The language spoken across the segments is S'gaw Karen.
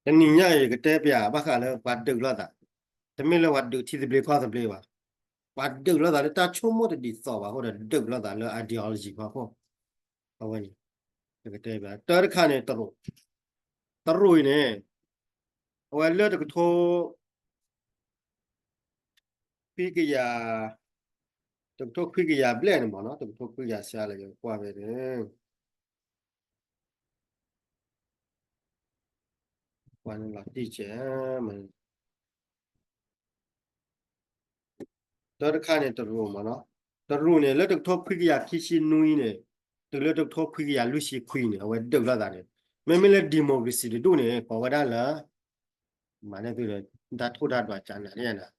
တနံၤညါအံၤ ယကတဲပျးဘၣ်ဃးလၢပှၤဒုးလိာ်သး, တမ့ၢ်လၢပှၤဒုးထံသဘျ့ကီၢ်သဘျ့ဘၣ်, ပှၤဒုးလိာ်သးလၢတၢ်ဆိကမိၣ်တဒ်သိးဘၣ်အဃိဒီး ဒုးလိာ်သးလၢ ideology ဖီခိၣ်, အဝဲန့ၣ် ယကတဲပျး တၢ်တခါန့ၣ် တရူး, တရူးအံၤန့ၣ် အဝဲလၢတကထိ ခွံကယၤ, တကထိခွံကယၤဘျဲၣ်န့ၣ်မ့ၢ်နီၤ, တကထိခွံကယၤစှၤလၢယကွၢ်ဖဲန့ၣ်, ကွၢ်န့ၣ်လီၤတံၢ်ကဲး, တၢ်တခါန့ၣ် တရူးမ့ၢ်နီၤ, တရူးန့ၣ် လၢတကထိခွံကယၤခံဆံနွံန့ၣ် တုၤလၢတကထိခွံကယၤလွံၢ်ဆံခွံန့ၣ် အဝဲဒုးလိာ်သးန့ၣ်, မ့မ့ၢ်လၢ democracy တဒူၣ်န့ၣ် ကိးဝဲဒၣ်လၢ မၤန့ၢ်သုဒီး တၢ်ထိၣ်တၢ်ဒွးကနၤန့ၣ်,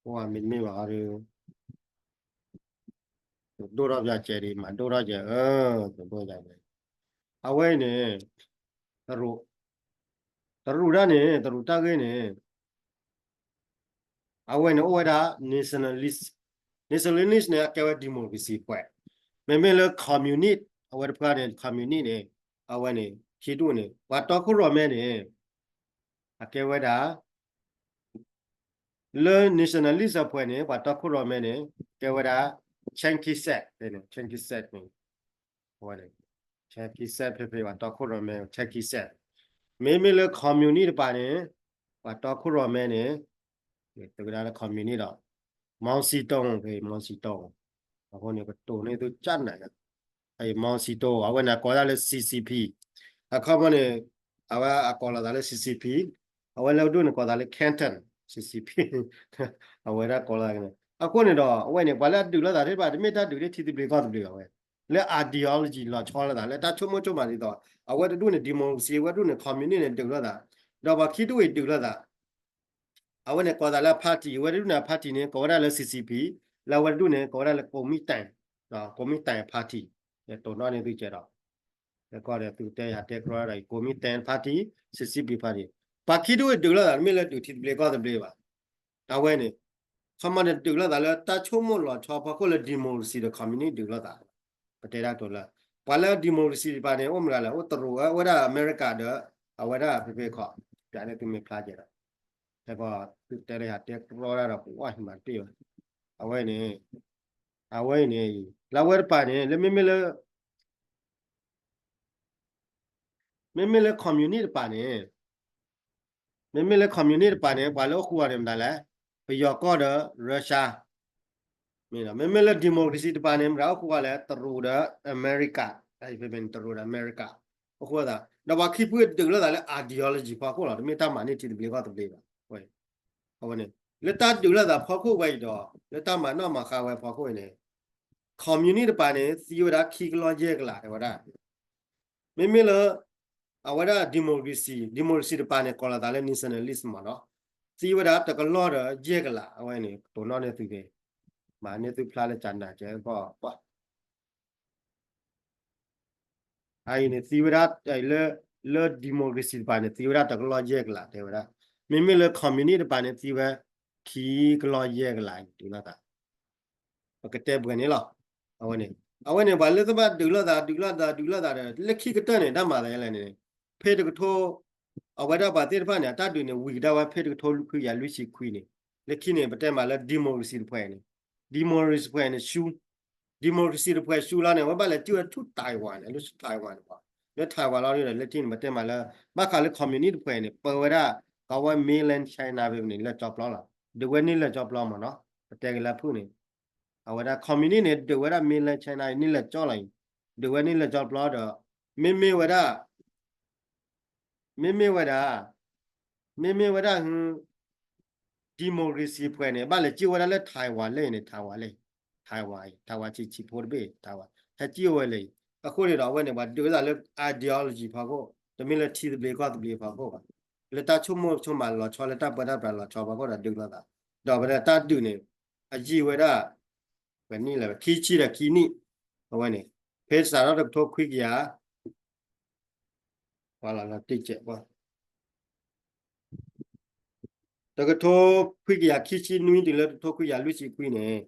အိၣ်မ့တမ့ၢ်ဘၣ်ဒီး ဒိၣ်ထီၣ်ပၠးကဲးဒံး မၤဒိၣ်ထီၣ်ကဲး, အဝဲအံၤန့ၣ် တရူး, တရူးဒၣ်န့ၣ် တရူးတၢ်ဂ့ၢ်န့ၣ် အဝဲန့ၣ်အိၣ်ဝဲဒၣ် nationalist, nationalist န့ၣ် အကဲဝဲ democracy ပှဲၤ, မ့မ့ၢ်လၢ communist အဝဲတဖၣ်န့ၣ် communist န့ၣ် အဝဲန့ၣ် ခံဒူၣ်န့ၣ် ပှၤတီခိၣ်ရိၣ်မဲန့ၣ် အကဲဝဲဒၣ် လၢ nationalist အပှဲၤန့ၣ် ပှၤတီခိၣ်ရိၣ်မဲန့ၣ် ကဲဝဲဒၣ် Chinese, Chinese န့ၣ်, အဝဲန့ၣ် Chinese ဖဲဖဲပှၤတီခိၣ်ရိၣ်မဲ Chinese, မ့မ့ၢ်လၢ communist တပၤန့ၣ် ပှၤတီခိၣ်ရိၣ်မဲန့ၣ် သုဝဲဒၣ်လၢ communist ဒီး Mao Zedong ဖဲ Mao Zedong, အဃိန့ၣ် ကတိၤန့ၢ်သုကနၣ် Mao Zedong အဝဲန့ၣ်ကိးဒၣ်လၢ C C P, အခီပညီန့ၣ် အဝဲအကိးလီၤသးလၢ C C P, အဝဲလၢဒူၣ်န့ၣ်ကိးသးလၢ Canton, C C P, အဝဲဒၣ်ကိးလီၤသးန့ၣ် အဃိန့ၣ်ဒီး အဝဲန့ၣ် ပှၤလၢအဒုးလိာ်သးသ့ၣ်တဖၣ် တမ့ၢ်တၢ်ဒုးလၢထံသဘျ့ကီၢ်သဘျ့ဘၣ်ဝဲ, လၢ ideology လီၤဆီလိာ်သး လၢတၢ်ဆိကမိၣ်ဆိကမးဒ်သိး အဝဲတဒူၣ်န့ၣ် democracy အဝဲဒူၣ်န့ၣ် communist န့ၣ် ဒုးလိာ်သး, ဒီးပှၤခံဒူၣ်အံၤဒုးလိာ်သး အဝဲန့ၣ်ကိးသးလၢ party, အဝဲတဒူၣ်န့ၣ် party န့ၣ် ကိးဝဲဒၣ်လၢ C C P, လၢအဝဲတဒူၣ်န့ၣ် ကိးဝဲဒၣ်လၢ Kuomintang, Kuomintang party, ယတိၤနီၣ်န့ၢ်သုကဲးဒီး ကီၢ်ဒီးသုတဲယၤတဲကြီဒီး Kuomintang party, C C P party, ပှၤခံဒူၣ်ဒုးလိာ်သး တမ့ၢ်လၢဒုးထံသဘျ့ကီၢ်သဘျ့ဘၣ်, အဝဲန့ၣ် ခီမီန့ၣ်ဒုးလိာ်သးလၢတၢ်ဆိကမိၣ်လီၤဆီဖီခိၣ်လၢ democracy ဒီး communist ဒုးလိာ်သး, ပတဲဒၣ်တိၤလၢ ပှၤလၢ democracy တပၤန့ၣ် အိၣ်မတၤလဲၣ် အိၣ်တရူး အိၣ်ဝဲဒၣ်အမဲရကၤဒီး အဝဲဒၣ်ဖဲဖဲခီ, ပျးန့ၢ်သုမ့ၢ်ဖျါကဲးဒီး တဲကီး သုတဲလၢယၤတဲကြီဒၣ်ဒီး ပဝဲဟံးမၤတ့ၢ်ဘၣ်, အဝဲန့ၣ် အဝဲန့ၣ် လၢအဝဲတပၤန့ၣ် လၢမ့မ့ၢ်လၢ မ့မ့ၢ်လၢ communist တပၤန့ၣ် မ့မ့ၢ်လၢ communist တပၤန့ၣ် ပှၤလၢအိၣ်ဃူအီၤန့ၣ်မတၤလဲၣ်, ပယီၤကီၢ်ဒီး Russia, မ့မ့ၢ်လၢ democracy တပၤန့ၣ် မတၤအိၣ်ဃူအီၤလဲၣ်, တရူးဒီးအမဲရကၤ, တရူးဒီးအမဲရကၤ အိၣ်ဃူအသး, ဒီးပှၤခံဖုဒုးလိာ်သးလၢ ideology ဖီခိၣ်လီၤ, တမ့ၢ်တၢ်မၤန့ၢ်ထံသဘျ့ကီၢ်သဘျ့ဘၣ်. အဝဲန့ၣ် လၢတၢ်ဒုးလိာ်သးဖီခိၣ်ဝဲအံၤဒီး လၢတၢ်မၤနီၣ်မၤဃါဝဲဖီခိၣ်အံၤန့ၣ် communist တပၤန့ၣ် သံဝဲဒၣ်ခံကလီၢ်ယဲၢ်ကလး တဲဝဲဒၣ် မ့မ့ၢ်လၢ အဝဲဒၣ် democracy, democracy တပၤန့ၣ် ကိးလီၤသးလၢ nationalist မ့ၢ်နီၤ, သံဝဲဒၣ်တကလီၢ်ဒီးယဲၢ်ကလး, အဝဲန့ၣ် တိၤနီၣ်န့ၢ်သုက့ၤ, မၤန့ၢ်သုဖျါလၢကနၤကဲကီၢ်, အအံၤန့ၣ် သံဝဲဒၣ် လၢ လၢ democracy တပၤန့ၣ် သံဝဲဒၣ်တကလီၢ်ယဲၢ်ကလး တဲဝဲဒၣ်, မ့မ့ၢ်လၢ communist တပၤန့ၣ် သံဝဲခံကလီၢ်ယဲၢ်ကလး ဒုးလိာ်သး ပကတဲပှဲၤန့ၣ်လီၤ. အဝဲန့ၣ် အဝဲန့ၣ် ပှၤလၢသ့ၣ်တဖၣ်ဒုးလိာ်သး ဒုးလိာ်သး ဒုးလိာ်သးဒီး လၢခံကတၢၢ်န့ၣ် တၢ်မၤသးလဲၣ်န့ၣ် ဖဲတကထိ အဝဲဒၣ်ပှၤသ့ၣ်တဖၣ်န့ၣ် အတၢ်ဒုးန့ၣ် ဝံၤကဒါဝဲဖဲတကထိခွံကယၤလွံၢ်ဆံခွံန့ၣ်, လၢခံန့ၣ် ပတဲမးလၢ democracy တဖှဲးန့ၣ်, democracy တဖှဲးန့ၣ် ရှုံး, democracy တဖှဲးရှုံးလီၤန့ၣ် အဝဲဘၣ်လဲၤစံၣ်ဝဲဆူ Taiwan န့ၣ် လၢဆူ Taiwan န့ၣ်ဘၣ်, လၢ Taiwan လီၤဒီး လၢခံန့ၣ် ပတဲမးလၢ ဘၣ်ဃးလၢ communist တဖှဲးန့ၣ် ပၢဝဲဒၣ် ကဝဲ mainland China ဖဲန့ၣ် လၢကၠီပျီလီၤ, ဒုးဝဲန့ၢ်လၢကၠီပျီမ့ၢ်နီၤ, ပတဲက့ၤလၢဖုၣ်န့ၣ် အဝဲဒၣ် communist န့ၣ် ဒုးဝဲဒၣ် mainland China အံၤ န့ၢ်လၢကၠီလီၤအံၤ, ဒုးဝဲန့ၢ်လၢကၠီပျီဒီး မ့မ့ၢ်ဝဲဒၣ် မ့မ့ၢ်ဝဲဒၣ် မ့မ့ၢ်ဝဲဒၣ် democracy တဖှဲးန့ၣ် ဘၣ်လဲၤစံၣ်ဝဲဒၣ်လၢ Taiwan လၢအံၤန့ၣ် Taiwan လၢ Taiwan အံၤ Taiwan ဆံးဆံးဖိတဘ့ၣ် Taiwan ဟဲစံၣ်ဝဲလၢအံၤ, အဃိန့ၣ်ဒီး အဝဲန့ၣ် ပှၤဒုးဝဲဒၣ်လၢ ideology ဖီခိၣ်, တမ့ၢ်လၢထံသဘျ့ကီၢ်သဘျ့ဖီခိၣ်ဘၣ်, လၢတၢ်ဆိကမိၣ်ဆိကမးလီၤဆီ လၢတၢ်ပၢတၢ်ပြးလီၤဆီဖီခိၣ်ဒီးဒုးလိာ်သး, ဒီးပဝဲဒၣ်တၢ်ဒုးန့ၣ် အယံာ်ဝဲဒၣ် ပှဲၤနံၣ်လဲၣ် ခံဆံဒီးခံနံၣ်, အဝဲန့ၣ် ဖဲစးထီၣ်တကထိခွံကယၤ ပှၤလီၤလီၤတံၢ်ကဲးပှၤ တကထိခွံကယၤခံဆံနွံတုၤလၢတကထိခွံကယၤလွံၢ်ဆံခွံန့ၣ်,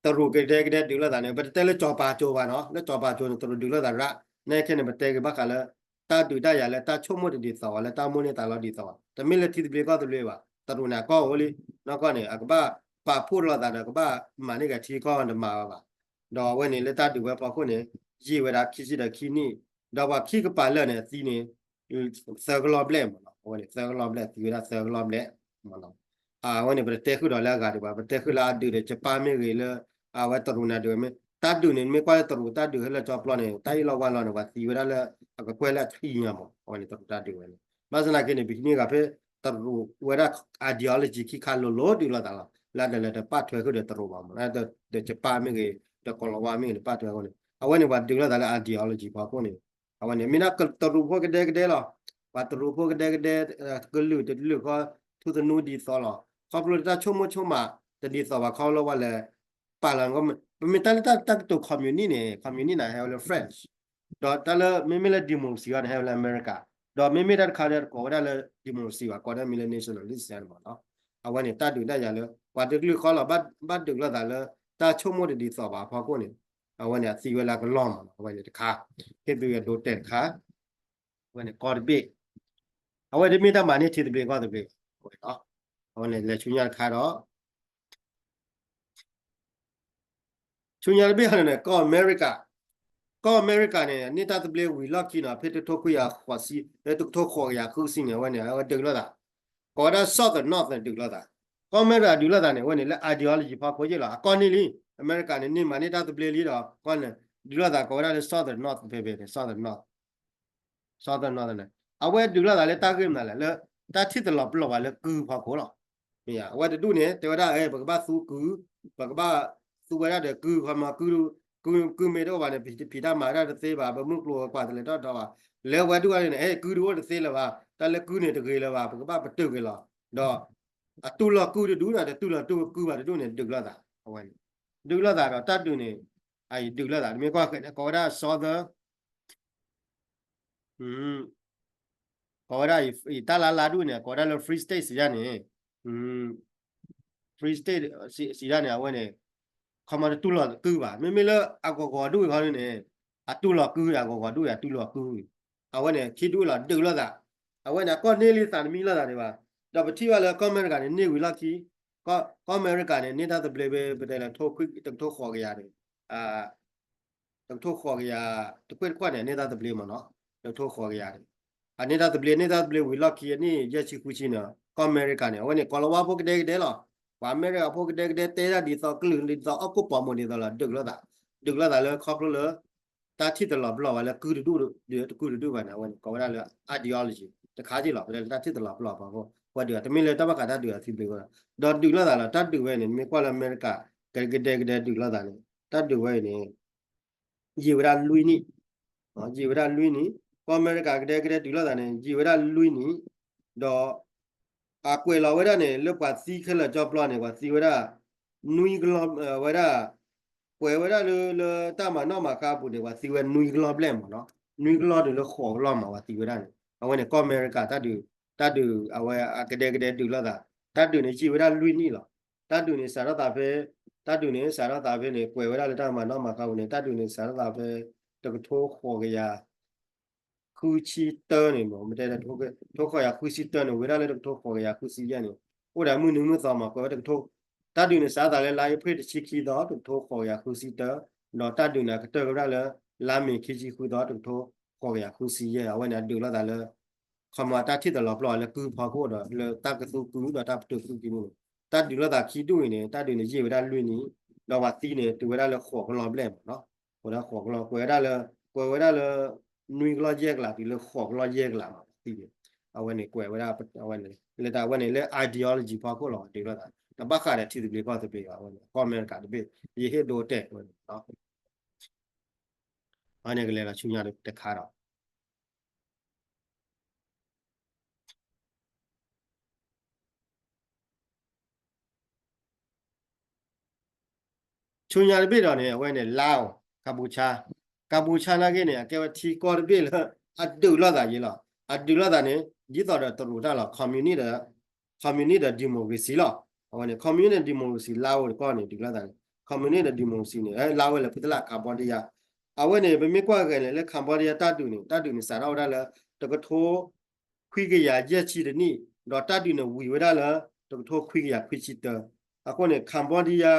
တရူးကဒဲကဒဲဒုးလိာ်သးန့ၣ် ပတတဲလၢစီၤပၤကၠိဘၣ်နီၤ, လၢစီၤပၤကၠိန့ၣ် တရူးဒုးလိာ်သးရၣ်, နဲခဲန့ၣ် ပတဲက့ၤဘၣ်ဃးလၢ တၢ်ဒုးတၢ်ယၤလၢတၢ်ဆိကမိၣ်တဒ်သိးဘၣ် လၢတၢ်မိၣ်န့ၢ်သးလီဒ်သိးဘၣ် တမ့ၢ်လၢထံသဘျ့ကီၢ်သဘျ့ဘၣ် တရူးန့ၣ်အကီၢ်အိၣ်လံ နီၢ်ကီၢ်န့ၣ် အကဘၣ်ပာ်ဖှိၣ်လိာ်သးဒီး ကဘၣ်မၤန့ၢ်က့ၤထံကီၢ်တမၤဝဲဘၣ် ဒီးအဝဲန့ၣ်လၢတၢ်ဒုးဝဲဖီခိၣ်န့ၣ် ယံာ်ဝဲဒၣ်ခံဆံဒီးခံနံၣ် ဒီးပှၤခံကပၤလၢာ်န့ၣ် အသံန့ၣ် သၢကလီၢ်ဘျဲၣ်မ့ၢ်နီၤ အဝဲန့ၣ် သၢကလီၢ်ဘျဲၣ် သံဝဲဒၣ်သၢကလီၢ်ဘျဲၣ်မ့ၢ်နီၤ အဝဲန့ၣ် ပတတဲဃုာ်ဒီးလၢအဂၤဒံးဘၣ် ပတဲဃုာ်လၢအဒုးဒီး Japan မ့ၢ်ဂ့ၤလၢ အဝဲတရူးန့ၣ်ဒုးဝဲမ့ၢ် တၢ်ဒုးန့ၣ် မ့ၢ်ကွၢ်လၢတရူးတၢ်ဒုးဟဲလၢကၠီပျီန့ၣ် တၢ်အ့ၣ်လိာ်ဝါလိာ်န့ၣ် ပှၤသံဝဲဒၣ်လၢ အကကွဲၢ်လၢအချံညါမ့ၢ် အဝဲန့ၣ်တရူးတၢ်ဒုးဝဲန့ၣ် ဘၣ်ဆၣ်သနာ်က့န့ၣ် ပဟံးန့ၢ်ဂၤဖဲ တရူးဝဲဒၣ် ideology ခံခါလိၤလိၤဒုးလိာ်သးလီၤ လၢတလဲၤတပာ်ထွဲဃုာ်ဒီးတရူးဘၣ်မ့ၢ် ဒီး Japan မ့ၢ်ဂ့ၤ ဒီးကီၤလၤဝါမ့ၢ်ဂ့ၤန့ၣ် ပာ်ထွဲဃုာ်န့ၣ် အဝဲန့ၣ်ပှၤဒုးလိာ်သးလၢ ideology ဖီခိၣ်န့ၣ် အဝဲန့ၣ် မ့ၢ်ဒၣ်တရူးဖိကဒဲကဒဲလီၤ ပှၤတရူးဖိကဒဲကဒဲ ကလုာ်တလုာ်ဃီ ထူသနူဒ်သိးလီၤ ခီဖျိလၢတၢ်ဆိကမိၣ်ဆိကမး တဒ်သိးဘၣ်ခီဖျိဝဲလဲၣ် ပာ်လီၤ ပမ့ၢ်တၢ်လၢတၢ်ကတိၤ communist န့ၣ် communist န့ၣ် ဟဲဝဲလၢ French ဒီးတၢ်လၢမ့မ့ၢ်လၢ democracy န့ၣ် ဟဲဝဲလၢအမဲရကၤ ဒီးမ့မ့ၢ်တၢ်တခါဒီးကိးဝဲဒၣ်လၢ democracy ဘၣ် ကိးဒၣ်မ့ၢ်လၢ nationalist န့ၣ်မ့ၢ်နီၤ အဝဲန့ၣ် တၢ်ဒုးတၢ်ယၤလၢ ပှၤတကလုာ်ဃီလီၤ ဘၣ်ဒုးလိာ်သးလၢ တၢ်ဆိကမိၣ်တဒ်သိးဘၣ်အဖီခိၣ်န့ၣ် အဝဲန့ၣ် အသံဝဲလၢအကလီၢ်မ့ၢ်နီၤ အဝဲန့ၣ်တခါ ဟ့ၣ်သုဝဲဒိတဲာ်တခါ အဝဲန့ၣ်ကီၢ်တဘ့ၣ် အဝဲတမ့ၢ်တၢ်မၤန့ၢ်ထံသဘျ့ကီၢ်သဘျ့ဘၣ် အဝဲန့ၣ် အဝဲန့ၣ်လဲၤဆူညါတခါဒီး ဆူညါတဘ့ၣ်ဟီန့ၣ် ကီၢ်အမဲရကၤ ကီၢ်အမဲရကၤန့ၣ် န့ၢ်တၢ်သဘျ့ဝံၤလီၢ်ခံနီၤ ဖဲတကထိခွံကယၤဃိးဆံ ဖဲတကထိဃိးကယၤဃုဆံန့ၣ် အဝဲန့ၣ် အဝဲဒုးလိာ်သး ကိးဝဲဒၣ် South and North န့ၣ် ဒုးလိာ်သး ကီၢ်အမဲရကၤဒုးလိာ်သးန့ၣ် အဝဲန့ၣ်လၢ ideology ဖီခိၣ်ယ့ၣ်လီၤ အကီၢ်န့ၣ်လံ အမဲရကၤန့ၣ် န့ၢ်မၤန့ၢ်တၢ်သဘျ့လံဒီး ကီၢ်န့ၣ် ဒုးလိာ်သးကိးဝဲဒၣ်လၢ South and North ဖဲဖဲန့ၣ် South and North Southern Northern န့ၣ် အဝဲဒုးလိာ်သးလၢတၢ်ဂ့ၢ်မနုၤလဲၣ် လၢတၢ်ထံၣ်တလီၤပလိာ်ဘၣ်လၢကုဖီခိၣ်လီၤ. မ့ၢ်ဧါ အဝဲတဒူၣ်န့ၣ် တဲဝဲဒၣ် အဲ ပကဘၣ်သူကု, ပကဘၣ်သူဝဲဒၣ်ဒီးကု ခီမီ ကု, ကုမ့ၢ်တအိၣ်ဘၣ်န့ၣ် ပဖံးတၢ်မၤတၢ်တသ့ဘၣ်, ပမုၢ်ကျိၤဝဲၤကွာ်တလဲၤထီၣ်ဒီးဘၣ်. လၢဝဲဒူၣ်အံၤန့ၣ် အဲ ကုတအိၣ်တသ့လၢၤဘၣ်, တၢ်လၢကုန့ၣ်တဂ့ၤလၢၤဘၣ်, ပကဘၣ်ပတုာ်က့ၤလီၤ. ဒီး အတူၢ်လိာ်ကုတဒူၣ်ဒီး တတူၢ်လိာ်ကုဘၣ်တဒူၣ်န့ၣ် ဒုးလိာ်သး အဝဲန့ၣ် ဒုးလိာ်သးဒီးတၢ်ဒုးန့ၣ် အဒုးလိာ်သး မ့ၢ်ကွၢ်ဃဲန့ၣ် ကိးဝဲဒၣ် Southern ကိးဝဲဒၣ် တၢ်လၢလါဒူၣ်န့ၣ် ကိးဝဲဒၣ်လၢ Free State စံးယါန့ၣ် Free State စံးယါန့ၣ် အဝဲန့ၣ် ခီမီတတူၢ်လိာ်ကုဘၣ်. မ့မ့ၢ်လၢအဂီၤဂီၤဒူၣ်အံၤခီန့ၣ် အတူၢ်လိာ်ကု အဂီၤဂီၤဒူၣ်အံၤ အတူၢ်လိာ်ကု. အဝဲန့ၣ် ခံဒူၣ်လီၤ ဒုးလိာ်သး. အဝဲန့ၣ် အကီၢ်န့ၢ်လံသးတမံၤလိာ်သးဒံးဘၣ်. ဒီးပထံၣ်ဘၣ်လၢကီၢ်အမဲရကၤန့ၣ် န့ၢ်ဝံၤလီၢ်ခံ ကီၢ်အမဲရကၤန့ၣ် န့ၢ်တၢ်သဘျ့ဖဲ ပတဲလၢ တကထိဃိးကယၤန့ၣ် တကထိဃိးကယၤ တခွဲၣ်တခွဲၣ်န့ၣ် န့ၢ်တၢ်သဘျ့မ့ၢ်နီၤ တကထိဃိးကယၤန့ၣ် အန့ၢ်တၢ်သဘျ့ န့ၢ်တၢ်သဘျ့ဝံၤလီၢ်ခံ အနံၣ်ယဲၢ်ဆံဃုဆံန့ၣ် ကီၢ်အမဲရကၤန့ၣ် အဝဲန့ၣ် ကီၤလၤဝါဖိကဒဲကဒဲလီၤ. ပှၤအမဲရကၤဖိကဒဲကဒဲ တဲဒၣ်ဒ်သိးကလုာ်ဒ်သိး အီၣ်ကိၣ်ပီးမိၢ်ဒ်သိးလီၤ ဒုးလိာ်သး ဒုးလိာ်သးလၢခီဖျိလၢ တၢ်ထံၣ်တလီၤပလိာ်ဝဲလၢကုတဒူၣ် တကုတဒူၣ်ဘၣ်န့ၣ် အဝဲန့ၣ် ကိးဝဲဒၣ်လၢ ideology တခါက့လီၤ. ပတဲလၢတၢ်ထံၣ်တလီၤပလိာ်အဖီခိၣ် ပှၤဒုးတမ့ၢ်လၢတၢ်ဘၣ်ဃးတၢ်ဒုးအသံဘျ့ဝဲလီၤ. ဒီးဒုးလိာ်သးလီၤ တၢ်ဒုးဝဲန့ၣ် မ့ၢ်ကွၢ်လၢအမဲရကၤ ကဒဲကဒဲဒုးလိာ်သးန့ၣ် တၢ်ဒုးဝဲအံၤန့ၣ် ယံာ်ဝဲဒၣ်လွံၢ်နံၣ် ယံာ်ဝဲဒၣ်လွံၢ်နံၣ် ကီၢ်အမဲရကၤကဒဲကဒဲဒုးလိာ်သးန့ၣ် ယံာ်ဝဲဒၣ်လွံၢ်နံၣ် ဒီး အကွဲးလီၤဝဲဒၣ်န့ၣ် လၢပှၤသံခဲလၢာ်ကၠီပျီန့ၣ် ပှၤသံဝဲဒၣ် နွံကလီၢ် ဝဲဒၣ် ကွဲးဝဲဒၣ်လၢ လၢတၢ်မၤနီၣ်မၤဃါအပူၤန့ၣ် ပှၤသံဝဲနွံကလီၢ်ဘျဲၣ်မ့ၢ်နီၤ နွံကလီၢ်ဒုးလၢဃိးကလီၢ်မ့ၢ် ပှၤသံဝဲဒၣ်န့ၣ် အဝဲန့ၣ် ကီၢ်အမဲရကၤတၢ်ဒုး တၢ်ဒုး အဝဲအကဒဲကဒဲဒုးလိာ်သး တၢ်ဒုးန့ၣ် ယံာ်ဝဲဒၣ်လွံၢ်နံၣ်လီၤ. တၢ်ဒုးန့ၣ် စးထီၣ်သးဖဲ တၢ်ဒုးန့ၣ် စးထီၣ်သးဖဲန့ၣ် ကွဲးဝဲဒၣ်လၢတၢ်မၤနီၣ်မၤဃါပူၤန့ၣ် တၢ်ဒုးန့ၣ် စးထီၣ်သးဖဲ တကထိဃိးကယၤ ဃုဆံတၢန့ၣ်မ့ၢ် မ့ၢ်တဲ တကထိဃိးကယၤဃုဆံတၢန့ၣ် ဝဲဒၣ်လၢတကထိဃိးကယၤဃုဆံယဲၢ်န့ၣ် အိၣ်ဒီးမုၢ်နံၤမုၢ်သီမ့ၢ် ကွဲးဝဲတကထိ တၢ်ဒုးန့ၣ် စးထီၣ်သးလၢလါအ့ဖြ့ၣ်တဆံခံသီ တကထိဃိးကယၤဃုဆံတၢ ဒီးတၢ်ဒုးန့ၣ် အကတၢၢ်က့ၤဝဲဒၣ်လၢ လါမ့ၤခံဆံဃုသီ တကထိဃိးကယၤဃုဆံယဲၢ် အဝဲန့ၣ် အဒုးလိာ်သးလၢ ခီမီတၢ်ထံၣ်တလီၤပလိာ်လၢကုဖီခိၣ်ဒီး လၢတၢ်ကသူကုဒီးတၢ်ပတုာ်ကုက့ၤန့ၣ် တၢ်ဒုးလိာ်သးခံဒူၣ်အံၤန့ၣ် တၢ်ဒုးန့ၣ် ယံာ်ဝဲဒၣ်လွံၢ်နံၣ် ဒီးပှၤသံန့ၣ် တုၤဝဲဒၣ်လၢဃိးကလီၢ်ဘျဲၣ်မ့ၢ်နီၤ ဃိးကလီၢ် ကွဲးဝဲဒၣ်လၢ ကွဲးဝဲဒၣ်လၢ နွံကလီၢ်ယဲၢ်ကလး တုၤလၢဃိးကလီၢ်ယဲၢ်ကလးမ့ၢ်သံန့ၣ် အဝဲန့ၣ် ကွဲးဝဲဒၣ် အဝဲန့ၣ် လၢတၢ်အဝဲန့ၣ် လၢ ideology ဖီခိၣ်လီၤ ဒုးလိာ်သး တဘၣ်ဃးဒီးထံသဘျ့ကီၢ်သဘျ့ဘၣ် အဝဲန့ၣ် ကီၢ်အမဲရကၤတဘ့ၣ် ယဟ့ၣ်ဒိတဲာ်ဝဲန့ၣ် အဝဲန့ၣ်ကလဲၤလီၤဆူညါတခါဒီး ဆူညါတဘ့ၣ်ဒီးန့ၣ် အဝဲန့ၣ် Lao ကၣ်ပူၤဆါ ကၣ်ပူၤဆါနာ်က့န့ၣ် အကဲဝဲထံကီၢ်တဘ့ၣ်လၢ အဒုးလိာ်သးယဲလီၤ. အဒုးလိာ်သးန့ၣ် ဒ်သိးဒီးတရူးတၢ်လီၤ communist ဒီး communist ဒီး democracy လီၤ. အဝဲန့ၣ် communist ဒီး democracy Lao တကီၢ်န့ၣ် ဒုးလိာ်သးန့ၣ် communist ဒီး democracy န့ၣ် Lao ဝဲလၢဖုသလၢ Cambodia အဝဲန့ၣ် ပမ့ၢ်ကွၢ်ဂဲၤန့ၣ် လၢ Cambodia တၢ်ဒုးန့ၣ် တၢ်ဒုးန့ၣ်စးထီၣ်ဝဲဒၣ်လၢ တကထိခွံကယၤယဲၢ်ဆံတနံၣ်, ဒီးတၢ်ဒုးန့ၣ်ဝံၤဝဲဒၣ်လၢ တကထိခွံကယၤခွံဆံတၢ. အဃိန့ၣ် Cambodia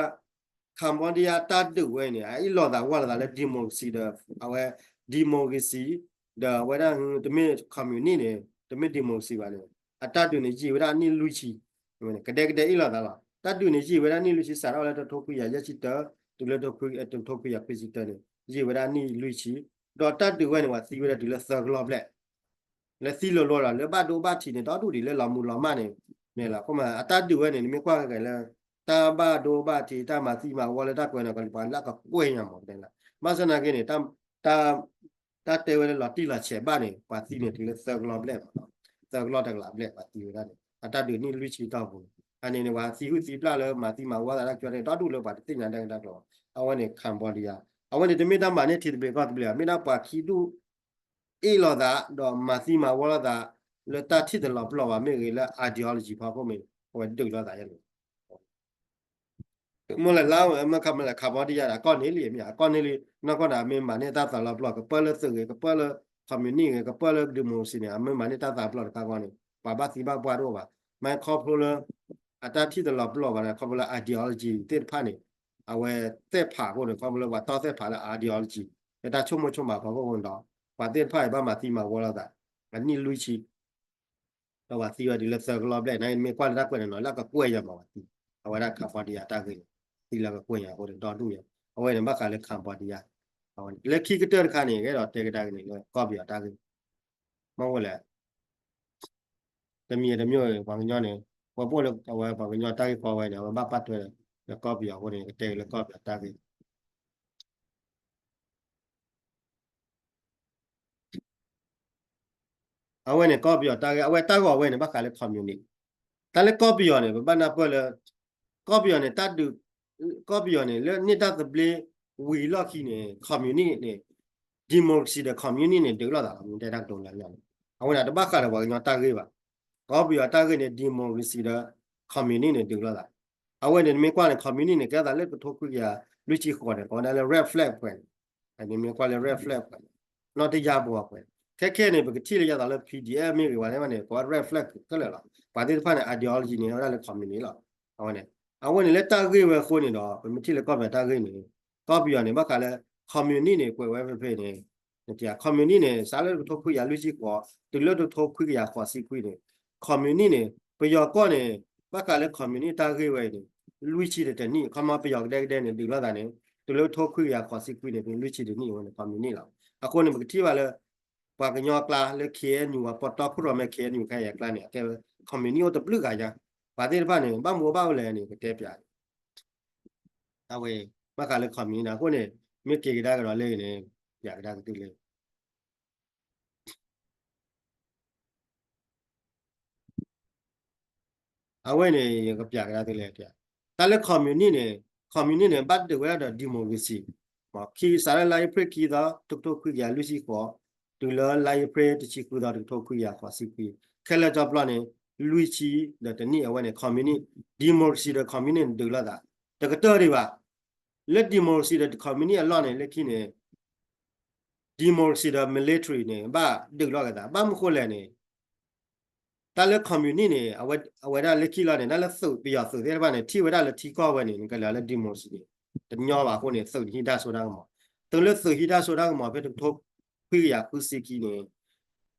Cambodia တၢ်ဒုးဝဲန့ၣ် အအ့ၣ်လိာ်သးဝီလိာ်သးလၢ democracy ဒီး အဝဲ democracy ဒီးအဝဲဒၣ် တမ့ၢ် communist န့ၣ် တမ့ၢ် democracy ဘၣ်န့ၣ် အတၢ်ဒုးန့ၣ် ယံာ်ဝဲဒၣ်နံၣ်လွံၢ်ဆံ, ကဒဲကဒဲအ့ၣ်လိာ်သးလီၤ. တၢ်ဒုးန့ၣ် ယံာ်ဝဲဒၣ်နံၣ်လွံၢ်ဆံ စးထီၣ်လၢတကထိခွံကယၤယဲၢ်ဆံတၢ တုၤလၢ တကထိခွံကယၤခွံဆံတၢန့ၣ် ယံာ်ဝဲဒၣ်နံၣ်လွံၢ်ဆံ, ဒီးတၢ်ဒုးဝဲန့ၣ် ပှၤသံဝဲဒၣ်တုၤလၢသၢကလီၢ်ဘျဲၣ် လၢသံလိၤလိၤလီၤ လၢဘၣ်ဒိဘၣ်ထံးန့ၣ် ဒီဒူၣ်ဒံးလၢလီၤမူလီၤမၢ်န့ၣ်, န့ၣ်လီၤ. အဃိမး အတၢ်ဒုးဝဲန့ၣ် နမ့ၢ်ကွၢ်က့ၤလၢ တၢ်ဘၣ်ဒိဘၣ်ထံး တၢ်မၤသံမၤဝီလၢတၢ်ကွဲးန့ၣ် ကလံၤပှၤလၢကကွဲၢ်ညါမး တဲလၢ ဘၣ်ဆၣ်သနာ်က့န့ၣ် တၢ် တၢ်တဲဝဲလၢလီၤတံၢ်လီၤဆဲးဘၣ်န့ၣ် ပှၤသံန့ၣ်တုၤလၢသၢကလီၢ်ဘျဲၣ်မး, သၢကလီၢ်တကလးဘျဲၣ် ပှၤသံဝဲဒၣ်န့ၣ် အတၢ်ဒုးနံၣ်လွံၢ်ဆံတီၢ်ပူၤန့ၣ် အန့ၣ်န့ၣ် ပှၤသံဟုၣ်သံပျၢ်လၢမၤသံမၤဝီသးတၢ်ကွဲးန့ၣ် ဒီဒူၣ်လၢပှၤတသ့ၣ်ညါတၢ်ဂ့ၢ်တၢ်ကျိၤ, အဝဲန့ၣ် Cambodia အဝဲန့ၣ်တမ့ၢ်တၢ်မၤန့ၢ်ထံသဘျ့ကီၢ်သဘျ့ဘၣ်, မ့ၢ်ဒၣ်ပှၤခံဒူၣ် အ့ၣ်လိာ်သး ဒီးမၤသံမၤဝီလိာ်သး လၢတၢ်ထံၣ်တလီၤပလိာ်ဘၣ်မ့ၢ်ဂ့ၤ လၢ ideology ဖီခိၣ်မ့ၢ်ဂ့ၤ အဝဲဒုးလိာ်သးယဲန့ၣ် မ့ၢ်လၢလါဝဲ မ့ၢ်ခါမ့ၢ်လၢ Cambodia ဒီး အကီၢ်န့ၣ်လံမ့ၢ် အကီၢ်န့ၣ်လံ နီၢ်ကီၢ်န့ၣ် အမ့ၢ်မၤန့ၢ်တၢ်သးလီၤပလိာ် ကပၢၢ်လၢသုးဂ့ၤ ကပၢၢ်လၢ communist ဂ့ၤ ကပၢၢ်လၢ democracy န့ၣ် အမ့ၢ်မၤန့ၢ်တၢ်သးပလိာ်တခါဃီန့ၣ် ပှၤဘၣ်သံဘၣ်ပှၢ်တအိၣ်ဘၣ်. မ့ၢ်ခီဖျိလၢ အတၢ်ထံၣ်တလီၤပလိာ်ဘၣ်န့ၣ် ခီဖျိလၢ ideology သ့ၣ်တဖၣ်န့ၣ် အဝဲသ့ၣ်ဖးအဃိန့ၣ် ခီဖျိလၢပှၤတီၢ်သ့ၣ်ဖးလၢ ideology လၢတၢ်ဆိကမိၣ်ဆိကမးဖီခိၣ်အဃိန့ၣ်ဒီး ပှၤသ့ၣ်တဖၣ်အံၤဘၣ်မၤသံမၤဝီလိာ်သး အနံၣ်လွံၢ်ဆံ ဒီးပှၤသံဝဲဒၣ်လၢသၢကလီၢ်ဘျဲၣ်န့ၣ် မ့ၢ်ကွၢ်လၢတၢ်ကွဲးန့ၣ်နီၤ လၢအကကွဲၢ်ယၤမးပှၤသံ, အဝဲဒၣ် Cambodia တၢ်ဂ့ၢ်န့ၣ် သံလၢအကကွဲၢ်ယၤအဃိန့ၣ် ဒီဒူၣ်ယၤ, အဝဲန့ၣ်ဘၣ်ဃးလၢ Cambodia လၢခံကတၢၢ်တခါန့ၣ် ကအဲၣ်ဒိးတဲကဒါက့ၤန့ၣ်လၢကီၢ်ပယီၤတၢ်ဂ့ၢ်, မ့ၢ်အိၣ်လဲၣ် တမံၤတမံၤ ပှၤကညီန့ၣ် ပှၤဘိၣ်လၢအဝဲပှၤကညီတၢ်ဂ့ၢ်ကီဝဲန့ၣ် အဝဲဘၣ်ပာ်ထွဲလၢကီၢ်ပယီၤအဃိန့ၣ် ကတဲက့ၤလၢကီၢ်ပယီၤတၢ်ဂ့ၢ် အဝဲန့ၣ် ကီၢ်ပယီၤတၢ်ဂ့ၢ် အဝဲတၢ်ဂီၤဝဲန့ၣ် ဘၣ်ဃးလၢ communist, တၢ်လၢကီၢ်ပယီၤန့ၣ် ပဘၣ်နၢ်ပၢၢ်လၢ ကီၢ်ပယီၤန့ၣ် တၢ်ဒုး ကီၢ်ပယီၤန့ၣ် လၢန့ၢ်တၢ်သဘျ့ဝံၤလီၢ်ခံန့ၣ် communist န့ၣ် democracy ဒီး communist န့ၣ် ဒုးလိာ်သးလီၤ မ့ၢ်တဲတၢ်ကတိၤလၢလၢ်န့ၣ် အဝဲန့ၣ်တဘၣ်ဃးဒီးပှၤကညီတၢ်ဂ့ၢ်ဘၣ်, ကီၢ်ပယီၤတၢ်ဂ့ၢ်န့ၣ် democracy ဒီး communist န့ၣ် ဒုးလိာ်သး, အဝဲန့ၣ် နမ့ၢ်ကွၢ်န့ၣ် communist န့ၣ် ကဲသးလၢတကထိခွံကယၤလွံၢ်ဆံဃိးန့ၣ် ကိးဝဲဒၣ်လၢ red flag ပှဲၤန့ၣ် နမ့ၢ်ကွၢ်လၢ red flag ပှဲၤန့ၣ် နီၢ်တယၢ်ဘိပှဲၤ, ခဲခဲန့ၣ် ပကထံၣ်လၢယသးလၢ P D F မ့ၢ်ဂ့ၤဝဲန့ၣ် ကိးဝဲ red flag ခဲလၢာ်လီၤ, ပှၤသ့ၣ်တဖၣ်န့ၣ် ideology န့ၣ် ဝဲဒၣ်လၢ communist လီၤ, အဝဲန့ၣ် အဝဲန့ၣ်လၢတၢ်ဂ့ၢ်ဝဲအဃိန့ၣ်ဒီး ပမ့ၢ်ထံၣ်လၢကီၢ်ပယီၤတၢ်ဂ့ၢ်န့ၣ် ကီၢ်ပယီၤန့ၣ် ဘၣ်ဃးလၢ communist န့ၣ် ကွဲးဝဲဖဲဖဲန့ၣ် communist န့ၣ် စးလၢတကထိခွံကယၤလွံၢ်ဆံဃိး တုၤလၢတကထိခွံကယၤဃိးဆံခွံန့ၣ် communist န့ၣ် ပယီၤကီၢ်န့ၣ် ဘၣ်ဃးလၢ communist တၢ်ဂ့ၢ်ဝဲအံၤန့ၣ် လွံၢ်ဆံတနံၣ် ခီမီပယီၤကဒဲကဒဲန့ၣ် ဒုးလိာ်သးန့ၣ် တုၤလၢတကထိခွံကယၤဃိးဆံခွံန့ၣ် တုၤလွံၢ်ဆံတနံၣ်အဝဲန့ၣ် communist လီၤ. အဃိန့ၣ် ပကထံၣ်ဘၣ်လၢ ပှၤကညီအကျါလၢ K N U ပှၤပိာ်တီခိၣ်ရိၣ်မဲ K N U ခဲအံၤအကျါန့ၣ် အကဲဝဲ communist အိၣ်တဘျုးဂၤညါ ပှၤသ့ၣ်တဖၣ်န့ၣ် ဘၣ်မူဘၣ်အိၣ်လဲၣ်န့ၣ် ကတဲပျး အဝဲ ဘၣ်ဃးလၢ communist န့ၣ် အဃိန့ၣ် မ့ၢ်က့ၤကဒါကဒီးလၢအံၤန့ၣ် ပျးကဒါက့ၤသုလၢ အဝဲန့ၣ် ယကပျးကဒါသုလၢ တၢ်လၢ communist န့ၣ် communist န့ၣ် ဘၣ်ဒုးဝဲဒၣ်ဒီး democracy မ့ၢ်ခံကစးလၢလါအ့ဖြ့ၣ်ခံသီ တကထိခွံကယၤလွံၢ်ဆံဃိး တုၤလၢလါအ့ဖြ့ၣ်တဆံဃုသီ တကထိခွံကယၤဃိးဆံခွံ ခဲလၢာ်ကၠီပျီန့ၣ် လွံၢ်ဆံဒီးတနံၣ်အဝဲန့ၣ် communist democracy ဒီး communist န့ၣ် ဒုးလိာ်သး တကတၢၢ်ဒံးဘၣ် လၢ democracy ဒီး communist အလီၢ်န့ၣ် လၢခံန့ၣ် democracy ဒီး military န့ၣ် ဘၣ်ဒုးလိာ်က့ၤသး ဘၣ်မနုၤဃိလဲၣ်န့ၣ် တၢ်လၢ communist န့ၣ် အဝဲဒၣ်လၢခံလီၤန့ၣ် တၢ်လၢသုးပယီၤသုးသ့ၣ်တဖၣ်န့ၣ် ထံၣ်ဝဲဒၣ်လၢထံကီၢ်ဝဲန့ၣ် နကလဲၤလၢ democracy န့ၣ် တညီဘၣ်အဃိန့ၣ် သုးန့ၣ်ဟံးတၢ်စိတၢ်ကမီၤ သုးလၢသုးဟံးတၢ်စိတၢ်ကမီၤဖဲတကထိခွံကယၤဃုဆံခံန့ၣ်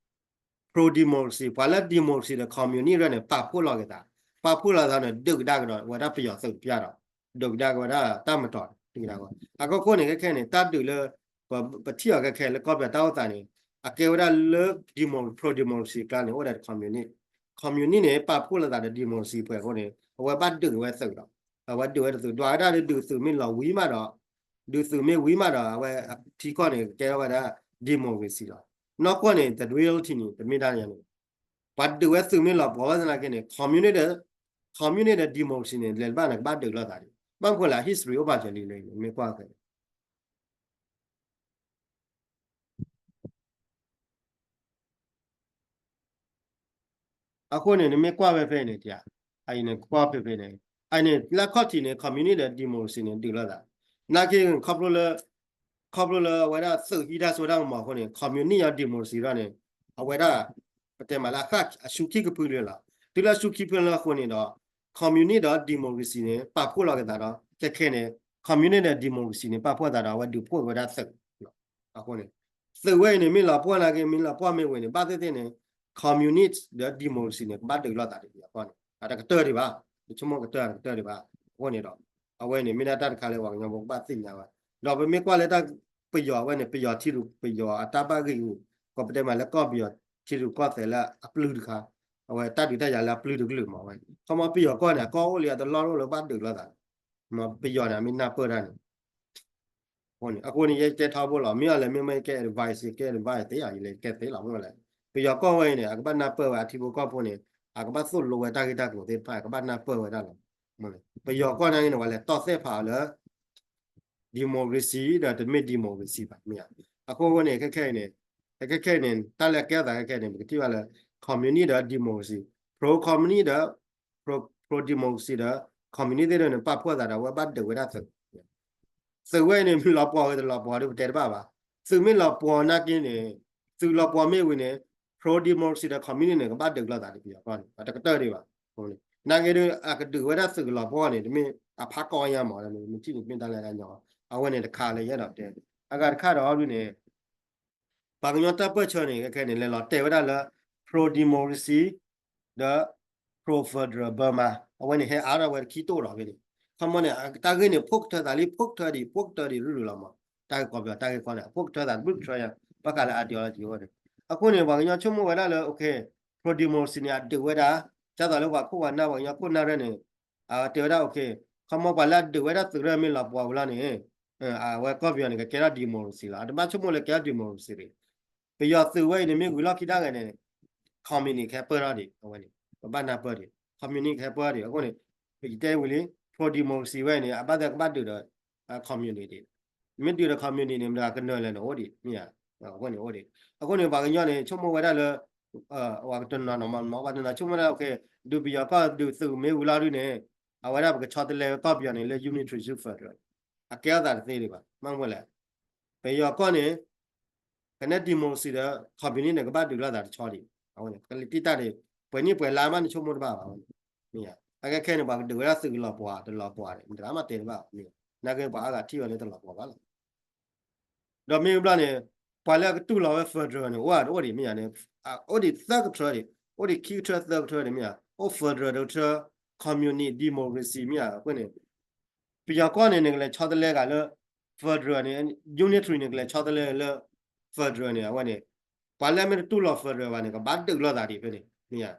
pro democracy ပှၤလၢ democracy ဒီး communist ရၢၢ်န့ၣ် ပာ်ဖှိၣ်လီၤက့ၤသး ပာ်ဖှိၣ်လီၤသးန့ၣ် ဒုးကဒါကဒီးဝဲဒၣ်ပယီၤသုးတပျၢ်ဒီး ဒုးကဒါက့ၤဝဲဒၣ်တၢ်မတီၤ ဒုးကဒါက့ၤ အခိၣ်ဃိန့ၣ် ခဲခဲန့ၣ် တၢ်ဒုးလၢ ပထံၣ်အီၤခဲခဲလၢကီၢ်ပယီၤတၢ်အိၣ်သးန့ၣ် အကဲဝဲဒၣ်လၢ demo pro democracy အကျါန့ၣ် အိၣ်ဒီး communist communist န့ၣ် ပာ်ဖှိၣ်လီၤသးဒီး democracy ပှဲၤအဃိန့ၣ် အဝဲဘၣ်ဒုးဝဲသုးဒီး အဝဲဒုးဝဲတသုး ဒွးဝဲဒၣ်လၢဒုးသုးမ့ၢ်လီၤဝံၤမးဒီး ဒုးသုးမ့ၢ်ဝံၤမးဒီး အဝဲထံကီၢ်န့ၣ် ကဲထီၣ်ဝဲဒၣ် democracy လီၤ. နီၢ်ကီၢ်န့ၣ် the reality န့ၣ် တမ့ၢ်ဒၣ်န့ၣ် ပှၤဒုးဝဲသုးမ့ၢ်လီၤပှီၢ်ဘၣ်သနာ်က့န့ၣ် communist ဒီး communist ဒီး democracy န့ၣ် လဲၤတဘၣ်န့ၣ် ကဘၣ်ဒုးလိာ်သးဒံး ဘၣ်မနုၤဃိလဲၣ် history အိၣ်ဘၣ်စၢၤလံလၢ မ့ၢ်ကွၢ်ဖဲ အဃိန့ၣ် နမ့ၢ်ကွၢ်ဝဲဖဲန့ၣ် အအံၤန့ၣ် ကွၢ်ဖဲဖဲန့ၣ် အအံၤန့ၣ် လၢခီၣ်ထံးန့ၣ် communist ဒီး democracy န့ၣ် ဒုးလိာ်သး နာ်က့ခီဖျိလၢ communist ခီဖျိလၢအဝဲဒၣ်သုးဟံးတၢ်စိတၢ်ကမီၤအဃိန့ၣ် communist ဒီး democracy ဒီးန့ၣ် အဝဲဒၣ် ပတဲမးလၢအဃၣ်အဆူခံကဖုလၢလီၤ. တုၤလၢအဆူခံဖုလၢအဃိန့ၣ်ဒီး communist ဒီး democracy န့ၣ် ပာ်ဖှိၣ်လီၤက့ၤသးဒီး ခဲခဲန့ၣ် communist ဒီး democracy န့ၣ် ပာ်ဖှိၣ်သးဒီး အဝဲဒုးဖှိၣ်က့ၤဝဲဒၣ်သုး အဃိန့ၣ် သုးဝဲအံၤန့ၣ် မ့ၢ်လီၤပှီၢ်နာ်က့ မ့ၢ်လီၤပှီၢ်မ့ၢ်ဝံၤန့ၣ် ဘၣ်သ့ၣ်သ့ၣ်န့ၣ် communist ဒီး democracy န့ၣ် ကဘၣ်ဒုးလိာ်သးဒ်ပယီၤကီၢ်န့ၣ် အတကတၢၢ်ဒံးဘၣ်, ပဆိကမိၣ်ကတၢၢ်တကတၢၢ်ဒံးဘၣ်. အဃိန့ၣ်ဒီး အဝဲန့ၣ် မ့ၢ်ဒၣ်တၢ်တခါလၢပှၤကညီဖိကဘၣ်သ့ၣ်ညါဝဲ, ဒီးပမ့ၢ်ကွၢ်လၢတၢ်ပယီၤဝဲန့ၣ် ပယီၤထံရူၢ် ပယီၤအတၢ်ဘၣ်ဂံၢ်ဂူာ် ကပတဲမးလၢကီၢ်ပယီၤထံရူၢ်ကီၢ်သဲးလၢအပျုၢ်တခါ, အဝဲတၢ်ဒုးတၢ်ယၤလၢအပျုၢ်တကလုာ်မးဝဲ, ခီမီပယီၤကီၢ်န့ၣ် အကီၢ်အိၣ်လံအတလီၢ်လၢဘၣ်ဒုးလိာ်သး, ပယီၤန့ၣ် အမ့ၢ်နၢ်ပၢၢ်တၢ်န့ၣ် အဃိန့ၣ် အဃိန့ၣ် ယဲကဲထီဘိလီၤ, မ့ၢ်အီၤလဲၣ် မ့ၢ်မ့ၢ်ကဲ advice ကဲ advice သ့အီၤ ယလဲၤကဲသ့လီၤ မ့ၢ်လဲၣ်. ပယီၤကီၢ်ဝဲအံၤန့ၣ် အကဘၣ်နၢ်ပၢၢ်ဝဲအထံဖိကီၢ်ဖိန့ၣ် အကဘၣ်သိၣ်လိဝဲတၢ်ဂ့ၢ်တၢ်ကျိၤသ့ၣ်တဖၣ် အကဘၣ်နၢ်ပၢၢ်ဝဲဒၣ်လီၤ. ပယီၤကီၢ်နာ်က့န့ၣ် ပှၤလဲၤတီၢ်သဲၣ်ဖးအီၤလၢ democracy ဒီးတမ့ၢ် democracy ဘၣ် မ့ၢ်ဧါ. အဃိန့ၣ် ခဲခဲအံၤန့ၣ် ခဲခဲအံၤန့ၣ် တၢ်လၢအကဲအသးခဲခဲအံၤန့ၣ် ပကထံၣ်ဘၣ်လၢ communist ဒီး democracy, pro communist ဒီး pro pro democracy ဒီး communist သ့ၣ်တဖၣ်န့ၣ် ပာ်ဖှိၣ်သးဒီး အဝဲဘၣ်ဒုးဝဲဒၣ်သုး သုးဝဲအံၤန့ၣ် မ့ၢ်လီၤပှီၢ်ဝဲတလီၤပှီၢ်ဒီး ပတဲတဘၣ်ဘၣ်. သုးမ့ၢ်လီၤပှီၢ်နာ်က့န့ၣ် သုးလီၤပှီၢ်မ့ၢ်ဝံၤန့ၣ် pro democracy ဒီး communist န့ၣ် ကဘၣ်ဒုးလိာ်သးဒ်ပယီၤကီၢ်န့ၣ် အတကတၢၢ်ဒံးဘၣ်. နာ်က့ဒီး အကဒုးဝဲဒၣ်သုးကလီၤပှီၢ်န့ၣ် တမ့ၢ်အဖးကီညါမး မ့ၢ်ထံၣ်န့ၣ် မ့ၢ်တၢ်လၢတၢ်ညီ အဝဲန့ၣ်တခါလၢယအဲၣ်ဒိးတဲ, အဂၤတခါဒီးအီၤဒုန့ၣ် ပှၤကညီတၢ်ပၢၢ်ဆၢန့ၣ် ခဲခဲန့ၣ် လဲၤလီၤတဲာ်ဝဲဒၣ်လၢ pro democracy ဒီး pro federal Burma အဝဲန့ၣ် ဟဲအါထီၣ်ဝဲတခံတိၢ်ဒီးဖဲန့ၣ်, ခီမီန့ၣ် တၢ်ဂ့ၢ်န့ၣ် ဖိကထၢသးလံ ဖိကထၢဒံး ဖိကထၢဒံးရုၢ်ရုၢ်လီၤမး, တၢ်ဂ့ၢ်ကီၢ်ပယီၤတၢ်ဂ့ၢ်ကီၢ်န့ၣ် အဖိကထၢသးတဘျုးကထၢယါ, ဘၣ်ဃးလၢ ideology အဝဲန့ၣ်, အဃိန့ၣ် ပှၤကညီဆိကမိၣ်ဝဲဒၣ်လၢ okay, pro democracy န့ၣ် အဒုးဝဲဒၣ်, ဒ်သိးလၢပှၤခိၣ်ပှၤနၢ် ပှၤကညီခိၣ်နၢ်ရဲၣ်န့ၣ် အတဲဝဲဒၣ် okay, ခီမီပှၤလၢအဒုးဝဲဒၣ်သုးရဲၣ်မ့ၢ်လီၤပှီၢ်ဝံၤလီၤန့ၣ် အဝဲကီၢ်ပယီၤန့ၣ် ကကဲထီၣ် democracy လီၤ, အတဘၣ်ဆိကမိၣ်လၢကဲထီၣ် democracy တဂ့ၤ. ပယီၤသုးဝဲအံၤန့ၣ် မ့ၢ်ဝံၤလီၢ်ခံဒၣ်ဂ့ၤန့ၣ် communist ကဟဲပၢၢ်ထီၣ်ဒံး အဝဲန့ၣ် ပဘၣ်နၢ်ပၢၢ်ဒံး communist ကဟဲပၢၢ်ထီၣ်ဒံး အဃိန့ၣ် ပတဲဝံၤလံ pro democracy ဝဲအံၤန့ၣ် အဘၣ်သ့ၣ်ကဘၣ်ဒုးဒီး communist ဒံး, မ့ၢ်ဒုးဒီး communist န့ၣ် မတၤကနၢၤလဲၣ်န့ၣ် အိၣ်ဒံး မ့ၢ်ဧါ, အဃိန့ၣ်အိၣ်ဒံး, အဃိန့ၣ် ပှၤကညီန့ၣ် ဆိကမိၣ်ဝဲဒၣ်လၢ ပှၤတနီၤနီၤ ပှၤတနီၤဆိကမိၣ်ဝဲဒၣ် okay, ဒုးပယီၤကီၢ်ဒုးသုးမ့ၢ်ဝံၤလီၤဒုန့ၣ် အဝဲဒၣ်ပကဆီတလဲကီၢ်ပယီၤန့ၣ်လၢ unitary ဆူ federal အကဲထီၣ်သးတသ့ဒံးဘၣ်, မ့ၢ်မနုၤလဲၣ် ပယီၤကီၢ်န့ၣ် ကနဲ democracy ဒီး communist န့ၣ် ကဘၣ်ဒုးလိာ်သးတဆီဒံး, အဝဲန့ၣ် ကလံၤတံၢ်တၢ်န့ၣ် ပှဲၤနံၣ်ပှဲၤလါမးန့ၣ် ဆိကမိၣ်တဘၣ်ဘၣ်, အဝဲန့ၣ် မ့ၢ်ဧါ, အခဲခဲန့ၣ် ပှၤကဒုးဝဲဒၣ်သုးကလီၤပှီၢ်တလီၤပှီၢ်န့ၣ် မတၤမးတဲတဘၣ်, မ့ၢ်ဧါ, နာ်က့ပှၤအါဂၤထံၣ်ဝဲလၢတလီၤပှီၢ်ဘၣ်လီၤ. ဒီးမ့ၢ်ဘျီန့ၣ် ပှၤလၢအကတူၢ်လိာ်ဝဲ federal န့ၣ် အိၣ်ဒံး အိၣ်ဒံးမ့ၢ်ဧါန့ၣ် အိၣ်ဒံးသၢကထၢဒံး, အိၣ်ဒံးခံကထၢသၢကထၢဒံးမ့ၢ်ဧါ, အိၣ် federal တကထၢ, communist democracy မ့ၢ်ဧါ, အဃိန့ၣ် ပယီၤကီၢ်န့ၣ် နကလဲၤဆီတလဲဂၤလၢ federal န့ၣ် unitary န့ၣ် ကလဲၤဆီတလဲလၢ federal န့ၣ် အဝဲန့ၣ် ပှၤလၢအမ့ၢ်တတူၢ်လိာ် federal ဘၣ်န့ၣ် ကဘၣ်ဒုးလိာ်သးဒံးဖဲန့ၣ် မ့ၢ်ဧါ,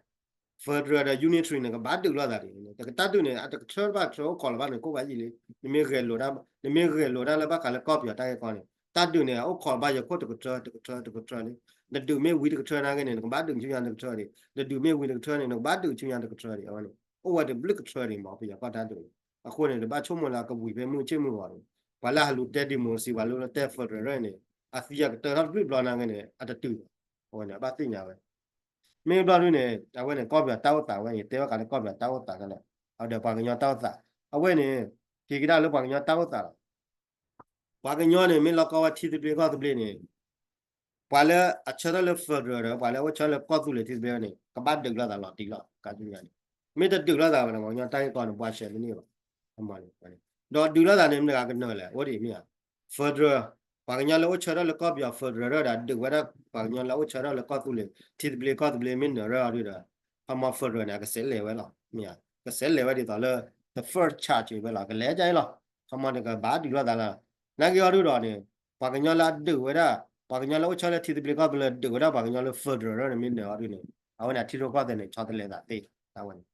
federal ဒီး unitary န့ၣ် ကဘၣ်ဒုးလိာ်သးဒံး, တကတၢၢ်ဒုးန့ၣ် အတကထၢဘၣ်ကထၢအိၣ်ခိးလီၤဘၣ်န့ၣ် ကိးဂၤယံာ်လံ, နမ့ၢ်ဂဲၤလိာ်တၢ်, နမ့ၢ်ဂဲၤလိာ်တၢ်လၢဘၣ်ဃးလၢကီၢ်ပယီၤတၢ်ဂ့ၢ်ကီန့ၣ် တၢ်ဒုးန့ၣ် အိၣ်ခိးဘၣ်ယၤခိၣ်တကထၢ တကထၢ တကထၢလံ, နဒုးမ့ၢ်ဝံၤတကထၢနာ်က့န့ၣ် နကဘၣ်ဒုးဆူညါတကထၢဒံး, နဒုးမ့ၢ်ဝံၤတကထၢန့ၣ် နကဘၣ်ဒုးဆူညါတကထၢဒံး, အဝဲန့ၣ် အိၣ်ဝဲတဘျုးကထၢဒံးမး ပယီၤကီၢ်တၢ်ဒုးန့ၣ်, အဃိန့ၣ် တဘၣ်ဆိကမိၣ်လၢအကဝံၤဖဲမုၢ်ဆ့ၣ်မုၢ်ဂီၤန့ၣ်, ပှၤလၢဟးလူၤတဲ democracy ပှၤလၢတဲ federal န့ၣ် အသံအကတၢၢ်ထီၣ်တဘျုးဘျီနာ်က့န့ၣ် အတတုၤဘၣ်, အဝဲန့ၣ် အဘၣ်သ့ၣ်ညါဝဲ မ့ၢ်ဘျီဒုန့ၣ် အဝဲန့ၣ် ကီၢ်ပယီၤတၢ်အိၣ်သးဝဲန့ၣ် တဲဝဲဃးလၢကီၢ်ပယီၤတၢ်အိၣ်သးဒၣ်လဲာ်, အဒီးပှၤကညီတၢ်အိၣ်သး, အဝဲန့ၣ် က့ၤကဒါလၢပှၤကညီတၢ်အိၣ်သးလီၤ. ပှၤကညီန့ၣ် မ့ၢ်လီၤကီဝဲထံသဘျ့ကီၢ်သဘျ့န့ၣ် ပှၤလၢအဆၢထၢၣ်လၢ federal ဒီး ပှၤလၢအိၣ်ဆၢလၢကီၢ်သူလ့ၤထံသဘျ့န့ၣ် ကဘၣ်ဒုးလိာ်သးလီၤတံၢ်လီၤ ကါဆူညါန့ၣ်, မ့ၢ်တဒုးလိာ်သးဘၣ်န့ၣ် ပှၤကညီတၢ်ဂ့ၢ်ကီန့ၣ် ဘှါရှဲမ့ၢ်န့ၢ်ဘၣ်, ဒီးဒုးလိာ်သးန့ၣ် မတၤကနၢၤလဲၣ် အိၣ်ဒံးမ့ၢ်ဧါ federal, ပှၤကညီလၢအိၣ်ဆၢထၢၣ်လၢကီၢ်ပယီၤ federal ဒီး ဒုးဝဲဒၣ်ပှၤကညီလၢအိၣ်ဆၢထၢၣ်လၢကီၢ်သူလ့ၤ ထံသဘျ့ကီၢ်သဘျ့မ့ၢ်နၢၤရၢၢ်အီၤဒုဒီး ခီမီ federal န့ၣ် အကဆဲးလဲၤဝဲလီၤ, မ့ၢ်ဧါ, ကဆဲးလဲၤဝဲဒ်သိးလၢ the first charge ဝဲလီၤ, ကလဲၤဒ်အံၤလီၤ, ခီမီန့ၣ် ကဘၣ်ဒုးလိာ်သးလီၤ, နာ်က့အီၤဒုဒီးန့ၣ် ပှၤကညီလၢအဒုးဝဲဒၣ် ပှၤကညီလၢအိၣ်ဆၢထၢၣ်လၢထံသဘျ့ကီၢ်သဘျ့ ဒုးဝဲဒၣ်ပှၤကညီလၢ federal န့ၣ်မ့ၢ်နၢၤအီၤဒုန့ၣ် အဝဲန့ၣ် အထံရူၢ်ကီၢ်သဲးန့ၣ် ဆီတလဲသးသ့, အဝဲန့ၣ်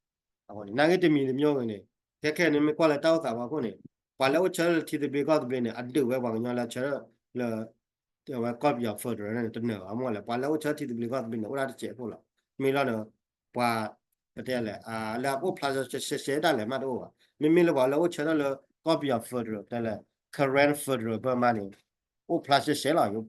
အဝဲန့ၣ် နာ်က့တမံၤတမံၤဂ့ၤန့ၣ် ခဲခဲန့ၣ်မ့ၢ်ကွၢ်လၢတၢ်အိၣ်သးဝဲအဃိန့ၣ် ပှၤလၢအိၣ်ဆၢထၢၣ်လၢထံသဘျ့ကီၢ်သဘျ့န့ၣ် အဒုးဝဲပှၤကညီလၢအဆၢထၢၣ်လၢ အဝဲကီၢ်ပယီၤ federal န့ၣ် တနၢၤဘၣ်, မ့ၢ်လဲၣ် ပှၤလၢအိၣ်ဆၢထၢၣ်ထံသဘျ့ကီၢ်သဘျ့န့ၣ် အိၣ်ဒၣ်တစဲးဖိလီၤ, မ့ၢ်လီၤန့ၣ် ပှၤ ပတဲလဲၣ် လၢအအိၣ်ဖျါရှဲရှဲဒၣ်လဲာ်မးတအိၣ်ဘၣ်, မ့မ့ၢ်လၢပှၤလၢအိၣ်ဆၢထၢၣ်လၢကီၢ်ပယီၤ federal တဲလဲၣ် Karen federal ဘၢမးန့ၣ် အိၣ်ဖျါရှဲရှဲလီၤ,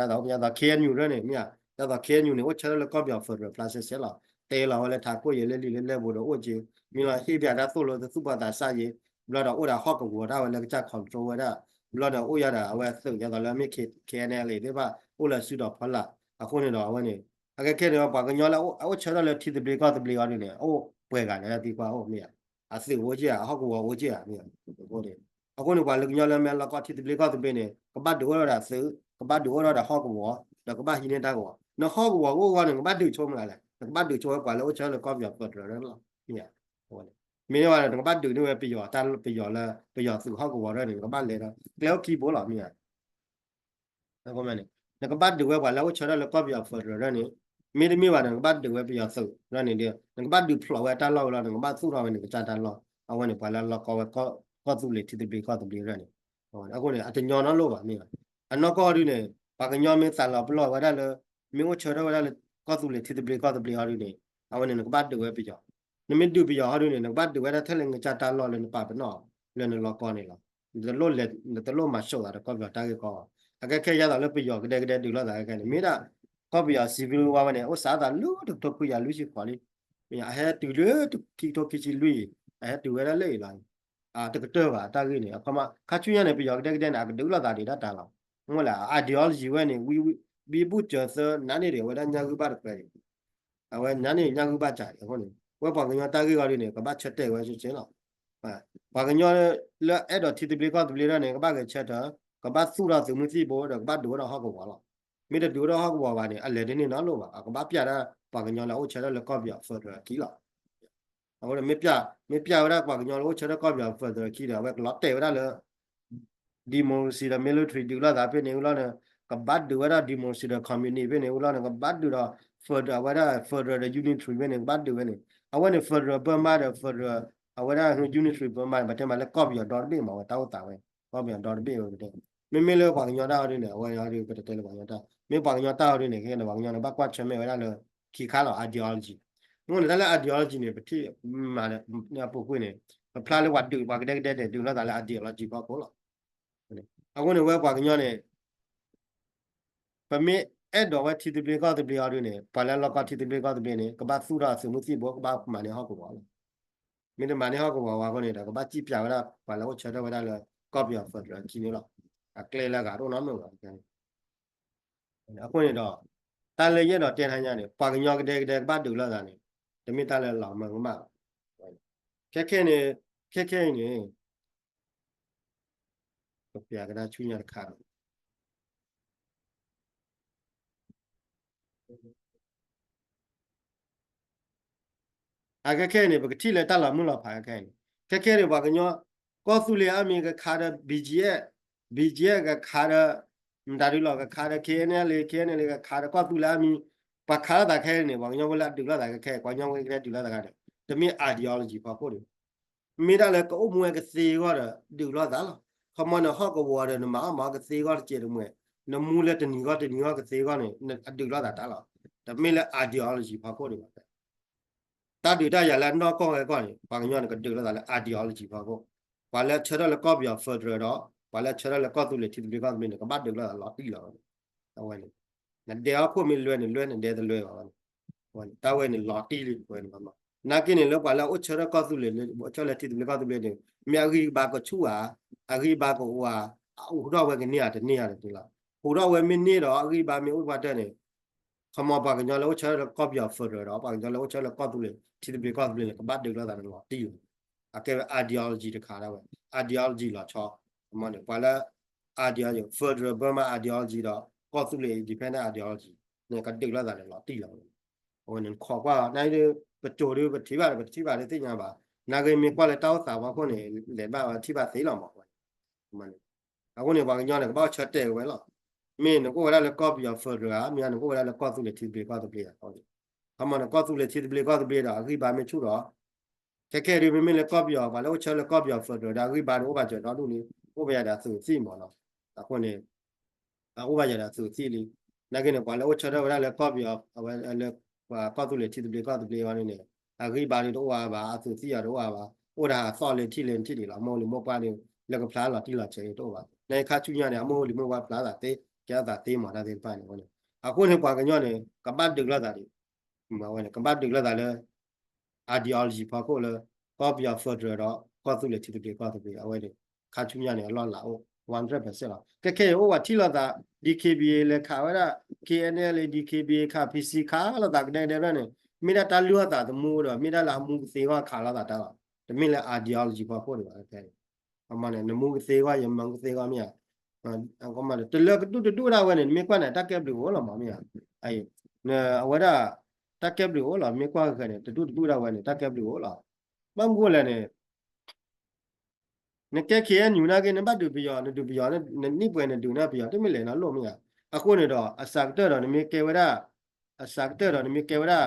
ဒ်သိး ဒ်သိး KNU ရၢၢ်န့ၣ် မ့ၢ်ဧါ, ဒ်သိး KNU န့ၣ် အိၣ်ဆၢထၢၣ်လၢကီၢ်ပယီၤ federal ဖျါရှဲရှဲလီၤ, တဲလီၤဝဲလၢထးခိၣ်ယဲလၢလံာ်လၢလဲၢ်ပူၤဒီးအိၣ်က့ၤ, မ့ၢ်လီၤဟ့ၣ်ပှၤတၢ်သိၣ်လိသသူၣ်ပှၤသးစၢ်ယ့, ဘျီဒီးအိၣ်ဒီးဟီၣ်ကဝီၤတၢ်ဝဲလၢကစၢ် control ဝဲဒၣ် ဘျီန့ၣ် အိၣ်ယၤဒီး အဝဲသုးယၤသိးလၢမ့ၢ် K N L A သ့ၣ်တဖၣ် အိၣ်လၢစုဒီးဖီလာ် အဃိန့ၣ်ဒီး အဝဲန့ၣ် အခဲခဲန့ၣ် ပှၤကညီလၢအအိၣ်ဆၢထၢၣ်လၢထံသဘျ့ကီၢ်သဘျ့အီၤဒုန့ၣ် အိၣ်ပှဲၤဂၤန့ၣ်သံကွၢ်အိၣ်မ့ၢ်ဧါ, အသုးအိၣ်က့ၢ်ဧါ, အဟီၣ်ကဝီၤအိၣ်က့ၢ်ဧါ, မ့ၢ်ဧါ. အဃိန့ၣ် အဃိန့ၣ် ပှၤလၢကညီလၢမ့ၢ်လီၤကီထံသဘျ့ကီၢ်သဘျ့န့ၣ် ကဘၣ်ဒုးအိၣ်ထီၣ်ဒီးသုး, ကဘၣ်ဒုးအိၣ်ထီၣ်ဒီးဟီၣ်ကဝီၤ, ဒီးကဘၣ်ဟံးန့ၢ်တၢ်ကဝီၤ, နဟီၣ်ကဝီၤကအိၣ်ဂီၢ်န့ၣ် နကဘၣ်ဒုးဆိမနုၤလဲၣ်, နကဘၣ်ဒုးဆိဝဲပှၤလၢအိၣ်ဆၢထၢၣ်လၢကီၢ်ပယီၤ federal လီၤ, မ့ၢ်ဧါ. မ့ၢ်န့ၢ်ဝဲ နကဘၣ်ဒုးန့ၢ်ဝဲပယီၤ တၢ်ပယီၤလၢ ပယီၤသုးဟီၣ်ကဝီၤဒၢန့ၣ် နကဘၣ်လဲၤဒီး ကျဲအိၣ်ခံဘိလီၤ မ့ၢ်ဧါ. နကဘၣ်ဒုးဝဲပှၤလၢအိၣ်ဆၢထၢၣ်လၢကီၢ်ပယီၤ federal ဒၢန့ၣ်, မ့တမ့ၢ်ဘၣ်ဒီး နကဘၣ်ဒုးဝဲပယီၤသုးဒၢန့ၣ်ဒီး နကဘၣ်ဒုးဖျိးဝဲတၢ်လီၢ်ဝဲလီၤ, နကဘၣ်သူၣ်ထီၣ်ဝဲနကစၢ်တၢ်လီၢ်, အဝဲန့ၣ် ပှၤလၢလီၤကီဝဲ ကီၢ်သူလ့ၤထံသဘျ့ကီၢ်သဘျ့ဒၢန့ၣ်, အဃိန့ၣ် အတညီနီတလိၣ်ဘၣ် မ့ၢ်ဧါ. အနီၢ်ကီၢ်ဒုန့ၣ် ပှၤကညီမ့ၢ်သးလီၤပလီၢ်ဝဲဒၣ်လၢ မ့ၢ်အိၣ်ဆၢထၢၣ်ဝဲဒၣ်လၢ ကီၢ်သူလ့ၤထံသဘျ့ကီၢ်သဘျ့ဟီဒုန့ၣ်, အဝဲန့ၣ် နကဘၣ်ဒုးဝဲပယီၤ, နမ့ၢ်ဒုးပယီၤဟီဒုန့ၣ် နကဘၣ်ဒုးဝဲဒၣ်ထဲလၢနကစၢ်တၢ်လီၢ်လၢနပာ်ပနီၣ် လၢနလီၤကီန့ၣ်လီၤ. နတလိၣ်မၤစိးသးဒီးကီၢ်ပယီၤတၢ်ဂ့ၢ်ကီဘၣ်. အခဲခဲယါသိးလၢပယီၤကဒဲကဒဲဒုးလိာ်သးခဲခဲန့ၣ် မ့ၢ်ဒၣ် ကီၢ်ပယီၤ civil war ဝဲန့ၣ် အိၣ်စးသးလၢတကထိခွံကယၤလွံၢ်ဆံဃိးလံ, အဟဲတုၤလၢတခံကထိခံဆံလွံၢ်အံၤ, အဟဲတုၤဝဲဒၣ်လၢအံၤလီၤ. တကတၢၢ်ဘၣ်တၢ်ဂ့ၢ်န့ၣ် အခီမး ခါဆူညါန့ၣ် ပယီၤကဒဲကဒဲန့ၣ် အကဒုးလိာ်သးဒံးတၢ်တၢ်လီၤ. မ့ၢ်လဲၣ် ideology ဝဲန့ၣ် ဝံ ဝံ ဘံဘူၣ်စၢၤသၢ နးန့ၢ်ဒံးဝဲဒၣ်ညၣ်ဂုၢ်ဘၣ်တခွဲးန့ၣ် အဝဲနးန့ၢ်ညၣ်ဂုၢ်ဘၣ်စးအဃိန့ၣ် ဝဲပှၤကညီတၢ်ဂ့ၢ်ဂီၤဒုန့ၣ် ကဘၣ်ဆၢတဲာ်ဝဲဆ့ဆ့လီၤ. ပှၤကညီလၢအဲၣ်ဒိးထံသဘျ့ကီၢ်သဘျ့ဒၢန့ၣ် ကဘၣ်ဂဲၤဆၢထၢၣ်, ကဘၣ်သူၣ်ထီၣ်သုးမုၢ်သံၣ်ဘိ ဒီးကဘၣ်ဒုးအိၣ်ထီၣ်ဟီၣ်ကဝီၤလီၤ. မ့ၢ်တဒုးအိၣ်ထီၣ်ဟီၣ်ကဝီၤဘၣ်န့ၣ် အလဲၤတန့ၢ်နီတလိၣ်ဘၣ်, အကဘၣ်ပျၢ်ဒၣ်ပှၤကညီလၢအအိၣ်ဆၢထၢၣ်လၢကီၢ်ပယီၤ federal အခံလီၤ. အဃိန့ၣ် မ့ၢ်ပျၢ်, မ့ၢ်ပျၢ်ဝဲဒၣ်ပှၤကညီလၢအိၣ်ဆၢထၢၣ်ကီၢ်ပယီၤ federal ခံဒီး အဝဲကလီၤတဲာ်ဝဲဒၣ်လၢ democracy ဒီး military ဒုးလိာ်သးဖဲန့ၣ်ဝံၤလီၤန့ၣ်, ကဘၣ်ဒုးဝဲဒၣ် democracy ဒီး communist ဖဲန့ၣ်ဝံၤလီၤန့ၣ်, ကဘၣ်ဒုးဒီး federal ဝဲဒၣ် federal ဒီး unitary ဖဲန့ၣ် ကဘၣ်ဒုးဝဲန့ၣ်, အဝဲန့ၣ် federal Burma ဒီး federal အဝဲဒၣ် unitary Burma န့ၣ် ပတဲမးလၢကီၢ်ပယီၤဒီတဘ့ၣ်မး အဝဲတၢ်အိၣ်သးဝဲ ကီၢ်ပယီၤဒီတဘ့ၣ်ဝဲပတဲ, မ့မ့ၢ်လၢပှၤကညီတၢ်အီၤဒုန့ၣ် အဝဲအီၤဒု ပတတဲလၢပှၤကညီတၢ်, မ့ၢ်ပှၤကညီတၢ်အီၤဒုန့ၣ် ခဲန့ၣ် ပှၤကညီန့ၣ် ဘၣ်ကွၢ်ဆၢၣ်မဲာ်ဝဲဒၣ်လၢ ခံခါလီၤ ideology. မ့ၢ်န့ၣ် တၢ်လၢ ideology န့ၣ် ပထံၣ် မၤလၢအပူၤကွံာ်န့ၣ် ပဖျါလၢပှၤဒုး ပှၤကဒဲကဒဲန့ၣ် ဒုးလိာ်သးလၢ ideology ဖီခိၣ်လီၤ. အဃိန့ၣ် ဝဲပှၤကညီန့ၣ် ပမ့ၢ်အဲၣ်ဒိးဝဲထံသဘျ့ကီၢ်သဘျ့အီၤဒုန့ၣ် ပှၤလၢလီၤကီထံသဘျ့ကီၢ်သဘျ့န့ၣ် ကဘၣ်သူၣ်ထီၣ်အသုးမုၢ်သံၣ်ဘိ ကဘၣ်မၤန့ၢ်ဟီၣ်ကဝီၤလီၤ. မ့တမၤန့ၢ်ဟီၣ်ကဝီၤဝဲအဃိန့ၣ်ဒီး ကဘၣ်စံၣ်ပၠးဝဲဒၣ် ပှၤလၢအိၣ်ဆၢထၢၣ်ဝဲဒၣ်လၢ ကီၢ်ပယီၤ federal ခံန့ၣ်လီၤ. အကျဲလၢအဂၤတအိၣ်နီတမံၤဘၣ်. အဃိန့ၣ်ဒီး တၢ်လၢယအဲၣ်ဒိးတဲတဟါညါန့ၣ် ပှၤကညီကဒဲကဒဲကဘၣ်ဒုးလိာ်သးန့ၣ် တမ့ၢ်တၢ်လၢလီၤမၢ်ကမၣ်ဘၣ်. ခဲခဲန့ၣ် ခဲခဲအံၤန့ၣ် ပပျးကဒါဆူညါတခါဒီး အခဲခဲအံၤန့ၣ် ပကထံၣ်လၢတၢ်လီၤမုၢ်လီၤဖးခဲခဲအံၤန့ၣ် ခဲခဲန့ၣ် ပှၤကညီ ကီၢ်သူလ့ၤအါမံၤကခါဒီး B G F, B G F ကခါဒီး မတၤဒုလီၤ ကခါဒီး K N L A, K N L A ကခါဒီးကီၢ်သူလ့ၤအါမံၤ ပှၤခးလိာ်သးခဲအံၤန့ၣ် ပှၤကညီဖိလၢအဒုးလိာ်သးခဲခဲ ပှၤကညီဖိကဒဲဒုးလိာ်သးခဲဒီး တမ့ၢ် ideology ဖီခိၣ်န့ၣ် မ့ၢ်ဒၣ်လၢကအိၣ်မူဝဲကသ့အဂီၢ်ဒီး ဒုးလိာ်သးလီၤ. ခီမီန့ၣ် ဟီၣ်ကဝီၤဒီး နမၤအီၣ်မၤအီကသ့အဂီၢ်တစဲးတမှဲၤ, နမူလၢတနံၤဂီၢ်တနံၤဂီၢ်ကသ့အဂီၢ်န့ၣ် အဒုးလိာ်သးတၢ်လီၤ. တမ့ၢ်လၢ ideology ဖီခိၣ်ဒံးဘၣ်. တၢ်ဒုးတၢ်ယၤလၢအနီၢ်ကီၢ်ဝဲကီၢ်န့ၣ် ပှၤကညီန့ၣ် ကဒုးလိာ်သးလၢ ideology ဖီခိၣ်, ပှၤလၢဆၢထၢၣ်လၢကီၢ်ပယီၤ federal ဒီး ပှၤလၢဆၢထၢၣ်လၢကီၢ်သူလ့ၤထံသဘျ့ကီၢ်သဘျ့န့ၣ် ကဘၣ်ဒုးလိာ်သးလီၤတံၢ်လီၤ. အဝဲန့ၣ် နဒဲးအီၣ်ခိၣ်မ့ၢ်လွဲန့ၣ်လွဲ နဒဲးတလွဲဘၣ်ဝဲန့ၣ်, တၢ်ဝဲန့ၣ်လီၤတံၢ်လံဝဲန့ၣ်. နာ်က့န့ၣ်လၢပှၤလၢအိၣ်ဆၢထၢၣ်ကီၢ်သူလ့ၤ အိၣ်ဆၢထၢၣ်လၢထံသဘျ့ကီၢ်သဘျ့န့ၣ် မ့ၢ်အဂံၢ်ဘါကဆူၣ်ဧါ, အဂံၢ်ဘါကအိၣ်ဧါ, ဟူးထီၣ်ဝဲကန့ၢ်ဧါတန့ၢ်ဧါတန့ၢ်လီၤ. ဟူးထီၣ်ဝဲမ့ၢ်န့ၢ်ဒီး အဂံၢ်ဘါမ့ၢ်အိၣ်ပှၤတၢၢ်န့ၣ် ခီမီပှၤကညီလၢအိၣ်ဆၢထၢၣ်လၢကီၢ်ပယီၤ federal ဒီး ပှၤကညီလၢအိၣ်ဆၢထၢၣ်လၢကီၢ်သူလ့ၤထံသဘျ့ကီၢ်သဘျ့န့ၣ် ကဘၣ်ဒုးလိာ်သးန့ၣ်လီၤတံၢ်လီၤ. အကဲဝဲ ideology တခါဒၣ်ဝဲ ideology လီၤဆီ. ခီမီန့ၣ် ပှၤလၢ ideology federal Burma ideology ဒီး ကီၢ်သူလ့ၤ independent ideology န့ၣ် ကဒုးလိာ်သးန့ၣ်လီၤတံၢ်လီၤ. အဝဲန့ၣ်ခိးကွၢ် နာ်က့ ပစိၤဒု ပထံၣ်ဘၣ်ဒီး ပတထံၣ်ဘၣ်ဒ်သ့ၣ်ညါဘၣ်. နာ်က့မ့ၢ်ကွၢ်လၢတၢ်အိၣ်သးဖီခိၣ်န့ၣ် လဲၤဘၣ်ဝဲထံၣ်ဘၣ်သ့လီၤမး. အဃိန့ၣ် ပှၤကညီန့ၣ် ကဘၣ်အိၣ်ဆၢတဲာ်ဝဲလီၤ. မ့ၢ်နကအိၣ်ဝဲဒၣ်လၢကီၢ်ပယီၤ federal ဧါ, မ့ၢ်နကအိၣ်ဝဲဒၣ်လၢ ကီၢ်သူလ့ၤထံသဘျ့ကီၢ်သဘျ့ဧါ. ခီမီန့ၣ် ကီၢ်သူလ့ၤထံသဘျ့ကီၢ်သဘျ့ဒီး အဂံၢ်ဘါမ့ၢ်ဆူၣ်ဒီး ခဲခဲဒု မ့မ့ၢ်လၢကီၢ်ပယီၤ ပှၤလၢအိၣ်ဆၢလၢကီၢ်ပယီၤ federal ဒီး အဂံၢ်ဘါန့ၣ် အိၣ်ဘၣ်စၢၤဒီဒူၣ်န့ၣ် အိၣ်ဘၣ်ယၤဒီးအသုးသံၣ်မးနီၤ. အဃိန့ၣ် အအိၣ်ဘၣ်ယၤဒီးအသုးသံၣ်လံ. နာ်က့န့ၣ် ပှၤလၢအိၣ်ဆၢထၢၣ်ဝဲဒၣ်လၢကီၢ်ပယီၤ အဝဲလၢ ပှၤကီၢ်သူလ့ၤထံသဘျ့ကီၢ်သဘျ့အီၤန့ၣ် အဂံၢ်ဘါန့ၣ်တအိၣ်အါဘၣ်, အသုးသံၣ်အီၤတအိၣ်အါဘၣ်, အိၣ်ဒၣ်အသီၣ်လၢထံၣ်လၢထံၣ်ဒံးလီၤ. မိၢ်လံၤမိၢ်ပှၢ်န့ၣ် လၢကဖျါလီၤတံၢ်လီၤဆဲးတအိၣ်ဘၣ်. နာ်က့ခါဆူညါန့ၣ် အမိၢ်လံၤမိၢ်ပှၢ်ဖျါသးသ့ ကဲထီၣ်သးသ့မးတၢ်သ့ၣ်တဖၣ်န့ၣ်. အဃိန့ၣ် ပှၤကညီန့ၣ် ကဘၣ်ဒုးလိာ်သးဒံး အဝဲန့ၣ် ကဘၣ်ဒုးလိာ်သးလၢ ideology ဖီခိၣ်လၢ ကီၢ်ပယီၤ federal ဒီး ကီၢ်သူလ့ၤထံသဘျ့ကီၢ်သဘျ့ အဝဲန့ၣ် ခါဆူညါန့ၣ် အလီၢ်လၤအိၣ် one hundred percent လီၤ. ခဲခဲအံၤအိၣ်ဝဲထံၣ်လိာ်သး D K B A လဲၤခးဝဲဒၣ် K N L A, D K B A ခး P C ခးလိာ်သးကဒဲကဒဲဖဲန့ၣ် မ့ၢ်ဒၣ်တၢ်လုၢ်အီၣ်သးသမူဒီး မ့ၢ်ဒၣ်လၢအမူကသ့အဂီၢ်ခးလိာ်သးတၢ်လီၤ. တမ့ၢ်လၢ ideology ဖီခိၣ်ဒံးဘၣ်. ခဲခဲအံၤ နမူကသ့အဂီၢ် ယမူကသ့အဂီၢ်မ့ၢ်ဧါ. တလၢကဒူၣ်တဒူၣ်ဒၣ်ဝဲန့ၣ် နမ့ၢ်ကွၢ်န့ၣ် တၢ်ကဲဘျုးအိၣ်လီၤမးမ့ၢ်ဧါ. အဝဲဒၣ် တၢ်ကဲဘျုးအိၣ်လီၤ. မ့ၢ်ကွၢ်ခဲခဲန့ၣ် တဒူၣ်တဒူၣ်ဒၣ်ဝဲန့ၣ် တၢ်ကဲဘျုးအိၣ်လီၤ. ဘၣ်မနုၤလဲၣ်န့ၣ် နကဲ K N U နာ်က့ နဘၣ်ဒုးပယီၤ နဒုးပယီၤ နနံၣ်ပှဲၤနဒုးန့ၢ်ပယီၤ တမ့ၢ်လဲၣ်နီတဘျီမ့ၢ်ဧါ. အဃိန့ၣ်ဒီး အစှၤကတၢၢ်ဒီးနမ့ၢ်ကဲဝဲဒၣ် အစှၤကတၢၢ်ဒီးနမ့ၢ်ကဲဝဲဒၣ်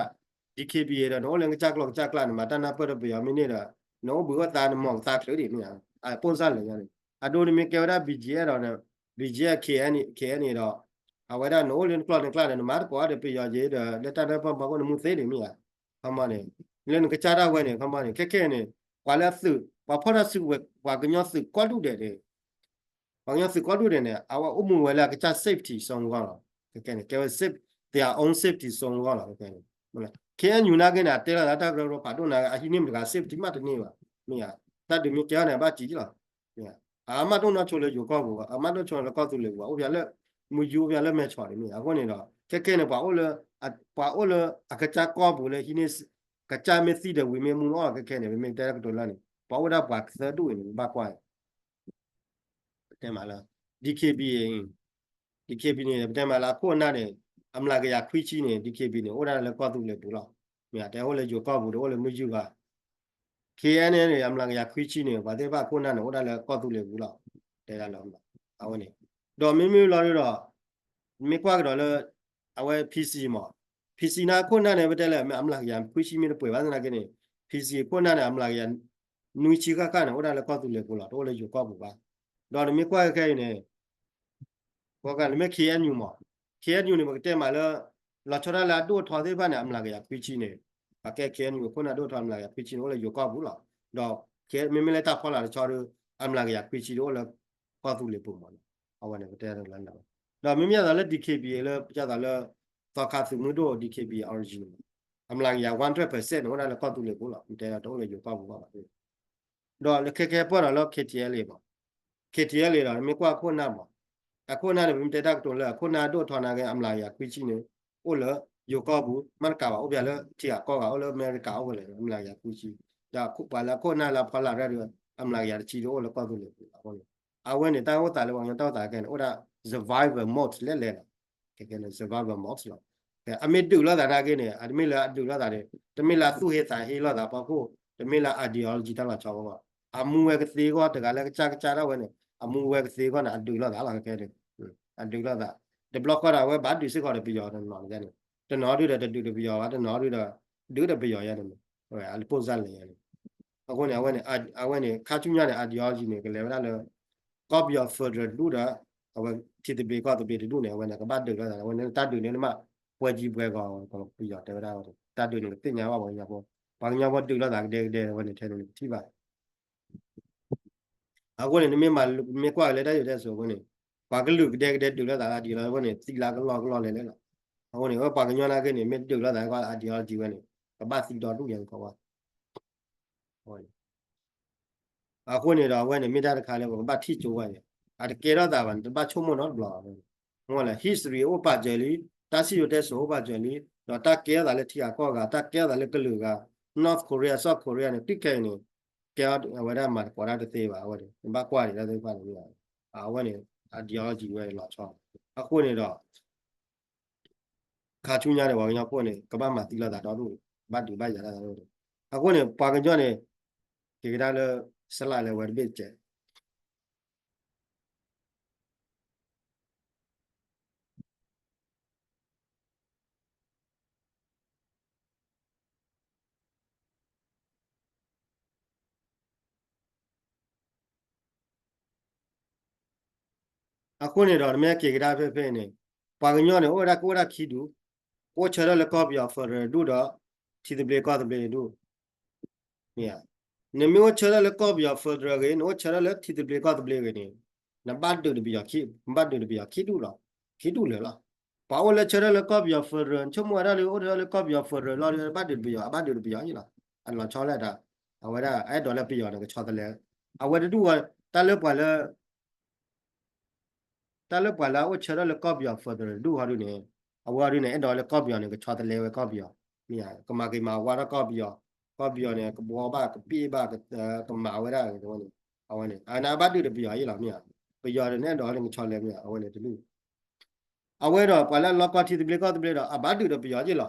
D K B A ဒီး နအိၣ်လၢနကစၢ်ကျီၢ်ကစၢ်ကျါ နမၤတၢ်နၢ်ပၢၢ်ဒီးပယီၤမ့ၢ်န့ၢ်ဒီး နအိၣ်ဘှံးအိၣ်သါ နမီၢ်ကသါချုးဒံးမ့ၢ်ဧါ. အပိၢ်စၢ်လဲၣ်ညါန့ၣ် အဒိနမ့ၢ်ကဲဝဲဒၣ် B G F ဒီး B G F K N A ဒီး အဝဲဒၣ်နအိၣ်လၢနကျီၢ်နကျါဒီး နမၤသကိးဒီးပယီၤက့ၤဒီး လၢတၢ်နၢ်ပၢၢ်ဖီခိၣ်နမူသ့ဒံးမ့ၢ်ဧါ. ခီမီန့ၣ် လၢနကစၢ်ဒၣ်ဝဲန့ၣ် ခီမီန့ၣ် ခဲခဲန့ၣ် ပှၤလၢအသုး ပှၤဖီၣ်တၢ်စုကဝဲၤ ပှၤကညီသုးကိးဒူၣ်ဒဲးန့ၣ် ပှၤကညီသုးကိးဒူၣ်ဒဲးန့ၣ် အဝဲအိၣ်မူဝဲလၢအကစၢ် safety zone အဂီၢ်လီၤ. ခဲခဲန့ၣ် ကဲဝဲ safe, their own safety zone အဂီၢ်လီၤ. ခဲခဲန့ၣ် K N U နာ်က့န့ၣ် အတဲလိာ်သးတၢ်ကရၢကရိဖးဒိၣ်န့ၣ် အဟံးန့ၢ်မတၤတဂၤ safety မးတန့ၢ်ဘၣ်. မ့ၢ်ဧါ. တၢ်ဒုးမ့ၢ်ကဲအီၤန့ၣ် အဘၣ်စံးလီၤ. အမ့ၢ်တအိၣ်နီတဆိလၢယိၤကီၢ်ပူၤဘၣ်, အမ့ၢ်တအိၣ်နီတဆိလၢကီၢ်သူလ့ၤပူၤဘၣ်, အိၣ်ဖဲလၢ မုၢ်ယူၢ် အိၣ်ဖဲလၢမဲၢ်ဆီးန့ၣ်မ့ၢ်. အဃိန့ၣ်ဒီး ခဲခဲန့ၣ် ပှၤအိၣ်လၢ ပှၤအိၣ်လၢအကစၢ်ကီၢ်ပူၤလၢဟံးန့ၢ် ကစၢ်မ့ၢ်သံဒီးဝံၤမ့ၢ်မူနီၢ် ခဲခဲန့ၣ် ပမ့ၢ်တဲတၢ်ကတိၤလၢန့ၣ် ပှၤအိၣ်ဒၣ်ပှၤသၢဒူၣ်အံၤန့ၣ် ပဘၣ်ကွၢ် ပတဲမးလၢ D K B A, D K B A န့ၣ် ပတဲမးလၢအခိၣ်အနၢ်န့ၣ် အမျးကယၤခွံဆံန့ၣ် D K B A န့ၣ် အိၣ်ဒၣ်လၢကီၢ်သူလ့ၤပူၤလီၤ. မ့ၢ်တဲအိၣ်လၢယိၤကီၢ်ပူၤဒီး အိၣ်လၢမုၢ်ယူၢ်ဂၤ K N L A န့ၣ် အမျးကယၤခွံဆံန့ၣ် ပှၤသ့ၣ်တဖၣ်အခိၣ်အနၢ်န့ၣ် အိၣ်ဒၣ်လၢကီၢ်သူလ့ၤပူၤလီၤ. တဲဒၣ်လၢ အဝဲန့ၣ် ဒီးမ့မ့ၢ်လီၤဒီး မ့ၢ်ကွၢ်ကဒီးလၢ အဝဲ P C မး, P C န့ၣ်အခိၣ်အနၢ်န့ၣ် ပတဲလၢ အမျးကယၤခွံဆံမ့ၢ်တပှဲၤဘၣ်သနာ်က့န့ၣ် P C အခိၣ်အနၢ်န့ၣ် အမျးကယၤနွံဆံဃၣ်ဃၣ်န့ၣ် အိၣ်ဒၣ်လၢကီၢ်သူလ့ၤပူၤလီၤ. တအိၣ်လၢယိၤကီၢ်ပူၤဘၣ်. ဒီးနမ့ၢ်ကွၢ်ခဲအံၤန့ၣ် ပှၤကနမ့ၢ် K N U မး, K N U န့ၣ် ပကတဲမးလၢ လီၤဆီဒၣ်လၢအဒိၣ်အထီသ့ၣ်တဖၣ်န့ၣ် အမျးကယၤခွံဆံန့ၣ် ပှၤကဲ K N U အခိၣ်အနၢ်ဒိၣ်အထီအမျးကယၤခွံဆံန့ၣ် အိၣ်လၢယိၤကီၢ်ပူၤလီၤ. ဒီး မ့မ့ၢ်လၢတၢ်ဖီလာ်တဆီဒီး အမျးကယၤခွံဆံဒီးအိၣ်လၢကီၢ်သူလ့ၤပူၤမး. အဝဲန့ၣ် ပတဲလၢ ဒီးမ့မ့ၢ်ဒ်သိးလၢ D K B A လၢ ဒ်သိးလၢ သီခါသုးမုၢ်ဒိၣ် D K B A origin န့ၣ် အမျးကယၤ one hundred percent န့ၣ် အိၣ်ဒၣ်လၢကီၢ်သူလ့ၤပူၤလီၤ. မ့ၢ်တဲဒီးတအိၣ်လၢယိၤကီၢ်ပူၤဘၣ်ဘၣ်. ဒီးလၢခဲခဲပၢၢ်ဒီးလၢ K T L A မး, K T L A ဒီး မ့ၢ်ကွၢ်အခိၣ်အနၢ်မး, အခိၣ်အနၢ်န့ၣ် ပမ့ၢ်တဲတၢ်ကတိၤလၢ အခိၣ်အနၢ်ဒိၣ်ထီၣ်နာ်က့ အမျးကယၤခွံဆံန့ၣ် အိၣ်လၢယိၤကီၢ်ပူၤ မ့ၢ်တကးဘၣ် အိၣ်ဖဲလၢထံဂၤကီၢ်ဂၤ အိၣ်လၢအမဲရကၤ အိၣ်ဖဲလဲၣ် အမျးကယၤခွံဆံ, ဒီးပှၤလၢအခိၣ်အနၢ်လၢအဖီလာ်တၢ်ဒီး အမျးကယၤတဆံဒီးအိၣ်လၢကီၢ်သူလ့ၤပူၤလီၤ. အဃိန့ၣ် အဝဲန့ၣ် တၢ်အိၣ်သးလၢပှၤကညီတၢ်အိၣ်သးခဲန့ၣ် အိၣ်ဒၣ် survival mode လဲၣ်လဲၣ်လီၤ. ခဲခဲန့ၣ် survival mode လီၤ. အမ့ၢ်ဒုးလိာ်သးနာ်က့န့ၣ် အတမ့ၢ်လၢအဒုးလိာ်သးန့ၣ် တမ့ၢ်လၢအသူၣ်ဟ့သးဟ့လိာ်သးဖီခိၣ် တမ့ၢ်လၢ ideology တၢ်လီၤဆီဘၣ်. အမူဝဲကသ့အဂီၢ် တဂၤလၢကစၢ်ကစၢ်ဒၣ်ဝဲန့ၣ် အမူဝဲကသ့အဂီၢ်န့ၣ် အဒုးလိာ်သးလီၤ. ခဲခဲန့ၣ် အဒုးလိာ်သး တဘျီဃီဒီး အဝဲဘၣ်ဒုးစ့ၢ်ကီးဒီးပယီၤတနီၤန့ၣ်, တနီၤဒုးဒီးတဒုးဒီးပယီၤဘၣ် တနီၤဒုးဒီး ဒုးဒီးပယီၤယဲန့ၣ်, အလၢပိၢ်စၢ်လဲၣ်ယဲန့ၣ်. အဃိန့ၣ် အဝဲန့ၣ် အဝဲန့ၣ် ခါဆူညါန့ၣ် ideology န့ၣ် ကလဲၤဝဲဒၣ်လၢ ကီၢ်ပယီၤ federal တဒူၣ်ဒီး အဝဲထံသဘျ့ကီၢ်သဘျ့တဒူၣ်န့ၣ် အဝဲန့ၣ် ကဘၣ်ဒုးလိာ်သး အဝဲန့ၣ်တၢ်ဒုးန့ၣ်မး ပွဲကြီးပွဲငယ် ပယီၤတဲဝဲဒၣ် တၢ်ဒုးန့ၣ် ကသ့ၣ်ညါဘၣ်ပှၤကညီဖိ, ပှၤကညီဖိဒုးလိာ်သးကဒဲကဒဲ အဝဲန့ၣ်ထဲန့ၣ် နကထံၣ်ဘၣ်. အဃိန့ၣ် နမ့ၢ်မၤ မ့ၢ်ကွၢ်လၢတၢ်ယိၤတဲစိၤအဃိန့ၣ် ပှၤကလုာ်ကဒဲကဒဲဒုးလိာ်သး ideology အဃိန့ၣ် သံလၢကလီၢ်ကလီၢ်လဲၣ်လဲၣ်လီၤ. အဃိန့ၣ် ပှၤကညီနာ်က့န့ၣ် မ့ၢ်ဒုးလိာ်သးကီၢ် ideology ဝဲန့ၣ် ကဘၣ်သံဒီဒူၣ်ယဲန့ၣ်ကီးဘၣ်. အဃိန့ၣ်ဒီး အဝဲန့ၣ် မ့ၢ်တၢ်တခါလၢပကဘၣ်ထံၣ်ကၠိဝဲန့ၣ် အတကဲထီၣ်သးဘၣ်န့ၣ် တဘၣ်ဆိကမိၣ်နီတဘျီဘၣ်. မ့ၢ်လဲၣ် history အိၣ်ပာ်စၢၤလံ, တၢ်စံၣ်စိၤတဲစိၤအိၣ်ပာ်စၢၤလံ, ဒီးတၢ်ကဲထီၣ်သးလၢထံဂၤကီၢ်ဂၤ, တၢ်ကဲထီၣ်သးလၢကလုာ်ဂၤ, North Korea, South Korea န့ၣ် တုၤခဲအံၤန့ၣ် ကဲအဝဲဒၣ်မၤသကိးတၢ်တသ့ဘၣ် အဝဲန့ၣ် နဘၣ်ကွၢ်န့ၣ် တၢ်သ့ၣ်တဖၣ်န့ၣ် အဝဲန့ၣ် ideology ဝဲလီၤဆီ. အဃိန့ၣ်ဒီး ခါဆူညါန့ၣ် ပှၤကညီဖိန့ၣ် ကဘၣ်မၤသံလိာ်သးဒီဒူၣ်, ဘၣ်ဒုးဘၣ်ယၤလိာ်သးဒီဒူၣ်. အဃိန့ၣ် ပှၤကညီန့ၣ် က့ၤကဒါလၢ စလၢ်လဲၤဝဲတဘ့ၣ်တကဲး အဃိန့ၣ်ဒီး နမ့ၢ်က့ၤကဒါဖဲဖဲန့ၣ် ပှၤကညီန့ၣ် အိၣ်ဝဲဒၣ်ကအိၣ်ဒၣ်ခံဒူၣ်, ကအိၣ်ဆၢထၢၣ်လၢကီၢ်ပယီၤ federal တဒူၣ်ဒီး ထံသဘျ့ကီၢ်သဘျ့တဒူၣ်. မ့ၢ်ဧါ, နမ့ၢ်အိၣ်ဆၢထၢၣ်လၢကီၢ်ပယီၤ federal ဂ့ၤ, နအိၣ်ဆၢထၢၣ်လၢထံသဘျ့ကီၢ်သဘျ့ဂ့ၤန့ၣ် နဘၣ်ဒုးတပယီၤ, နဘၣ်ဒုးတပယီၤခံဒူၣ်လီၤ, ခံဒူၣ်လၢာ်လီၤ. ပှၤအိၣ်လၢဆၢထၢၣ်လၢကီၢ်ပယီၤ federal ဆိကမိၣ်ဝဲဒၣ်လၢအိၣ်ဆၢထၢၣ်လၢကီၢ်ပယီၤ federal လီၤဒီး ဘၣ်ဒုးတပယီၤ, အဘၣ်ဒုးတပယီၤလီၤ. အလီၤဆီလၢတၢ် အဝဲဒၣ်အဲၣ်ဒိးလၢပယီၤန့ၣ် ကဆီတလဲ အဝဲတဒူၣ်ဝဲ တၢ်လၢပှၤလၢ တၢ်လၢပှၤလၢအအိၣ်ဆၢထၢၣ်လၢကီၢ်ပယီၤ federal တဒူၣ်ဟီဒုန့ၣ် အဝဲဟီဒုန့ၣ် အဲၣ်ဒိးလၢကီၢ်ပယီၤန့ၣ် ကဆီတလဲဝဲကီၢ်ပယီၤ, မ့ၢ်ဧါ, ကမၤက့ၤမၤဝါထီၣ်ကီၢ်ပယီၤ, ကီၢ်ပယီၤန့ၣ် ကဘှီဘၣ် ကပ့ၢ်ဘၣ် ကမၤဝဲဒၣ်န့ၣ်, အဝဲန့ၣ် အဝဲန့ၣ် အဘၣ်ဒုးဒီးပယီၤယ့ၣ်လီၤ မ့ၢ်ဧါ, ပယီၤန့ၣ် အဲၣ်ဒိးလၢကဆီလဲမ့ၢ်ဧါ, အဝဲန့ၣ်တဒူၣ် အဝဲဒီးပှၤလၢအလီၤကီထံသဘျ့ကီၢ်သဘျ့ဒီး အဘၣ်ဒုးဒီးပယီၤယ့ၣ်လီၤ,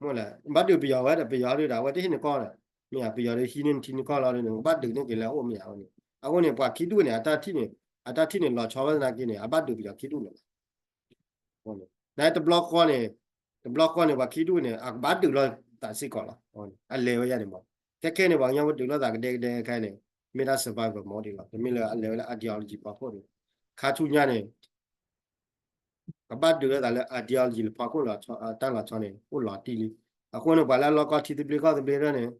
မ့ၢ်လဲၣ်, ဘၣ်ဒုးပယီၤဝဲဒီး ပယီၤဒုးဒီး အဝဲတဟံးန့ၢ်ကီၢ်ဒီး, မ့ၢ်ဧါ, ပယီၤဒီးဟံးန့ၢ်ထံန့ၢ်ကီၢ်လီၤဒုန့ၣ် ဘၣ်ဒုးန့ၢ်က့ၤလၢအအိၣ်မ့ၢ်ဧါ, အဝဲန့ၣ် အဝဲန့ၣ် ပှၤခံဒူၣ်န့ၣ် အတၢ်ထံၣ်န့ၣ် အတၢ်ထံၣ်န့ၣ်လီၤဆီဝဲသနာ်က့န့ၣ် အဘၣ်ဒုးပယီၤခံဒူၣ်န့ၣ်လီၤ. နတဘျီဃီန့ၣ်, တဘျီဃီန့ၣ် ပှၤခံဒူၣ်န့ၣ် အကဘၣ်ဒုးလိာ်သးစ့ၢ်ကီးလီၤ, အလဲၤဝဲယါန့ၣ်မး, ခဲခဲန့ၣ် ပှၤကညီဖိဒုးလိာ်သးကဒဲကဒဲခဲန့ၣ် မ့ၢ်တၢ် survival mode လီၤ, တမ့ၢ်လၢအလဲၤဝဲလၢ ideology ဖီခိၣ်န့ၣ်, ခါဆူညါန့ၣ် ကဘၣ်ဒုးလိာ်သးလၢ ideology လၢဖီခိၣ်လီၤဆီ တၢ်လီၤဆီန့ၣ် အိၣ်လီၤတံၢ်လံ. အဃိန့ၣ် ပှၤလၢအလီၤကီထံသဘျ့ကီၢ်သဘျ့ဒၣ်န့ၣ်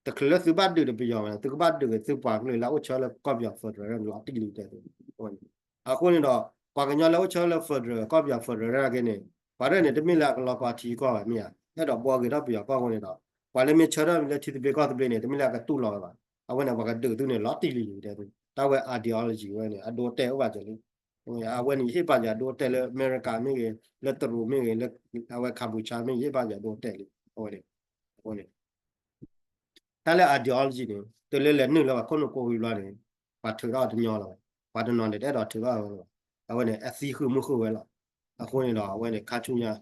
တချုးလၢသုဘၣ်ဒုးဒီးပယီၤဘၣ်န့ၣ် သုကဘၣ်ဒုးက့ၤသုပှၤကလုာ်လၢအအိၣ်ဆၢလၢကီၢ်ပယီၤ federal န့ၣ်လီၤတံၢ်လံတဲသု, အဃိန့ၣ်ဒီး ပှၤကညီလၢအိၣ်ဆၢလၢ federal ကီၢ်ပယီၤ federal နာ်က့န့ၣ် ပှၤဒၣ်န့ၣ် တမ့ၢ်လၢအကလီၤကီထံကီၢ်ဘၣ်မ့ၢ်ဧါ, အဲၣ်ဒိးဘှီက့ၤထီၣ်ပယီၤကီၢ်အဃိန့ၣ်ဒီး ပှၤလၢမ့ၢ်ဆၢထၢၣ်လၢထံသဘျ့ကီၢ်သဘျ့န့ၣ် တမ့ၢ်လၢအကတူၢ်လိာ်ဝဲဘၣ်, အဝဲန့ၣ် ပှၤကဒုးသုန့ၣ် လီၤတံၢ်လံတဲသု, တၢ်ဝဲ ideology ဝဲန့ၣ် အဒိအတဲာ်အိၣ်ဘၣ်စၢၤလံ အဝဲန့ၣ် ယဟ့ၣ်ပာ်စၢၤအဒိအတဲာ်လၢအမဲရကၤမ့ၢ်ဂ့ၤ, လၢတရူးမ့ၢ်ဂ့ၤ, လၢအဝဲ Kampuchea မ့ၢ်ဂ့ၤ ယဟ့ၣ်ပာ်စၢၤအဒိအတဲာ်လံ, အဝဲန့ၣ်, အဃိန့ၣ် တၢ်လၢ ideology န့ၣ် တုၤလၢလဲၤနုာ်လၢပှၤခိၣ်နူာ်ကိးဝံၤဘျီန့ၣ် ပှၤထုးထီၣ်အီၤတညီလီၤ, ပှၤတနီၤန့ၣ်တအဲၣ်ဒိးထုးထီၣ်ဝဲလီၤ, အဝဲန့ၣ် အသံဃုာ်မုၢ်ဃုာ်ဝဲလီၤ, အဃိန့ၣ်ဒီး အဝဲန့ၣ် ခါဆူညါ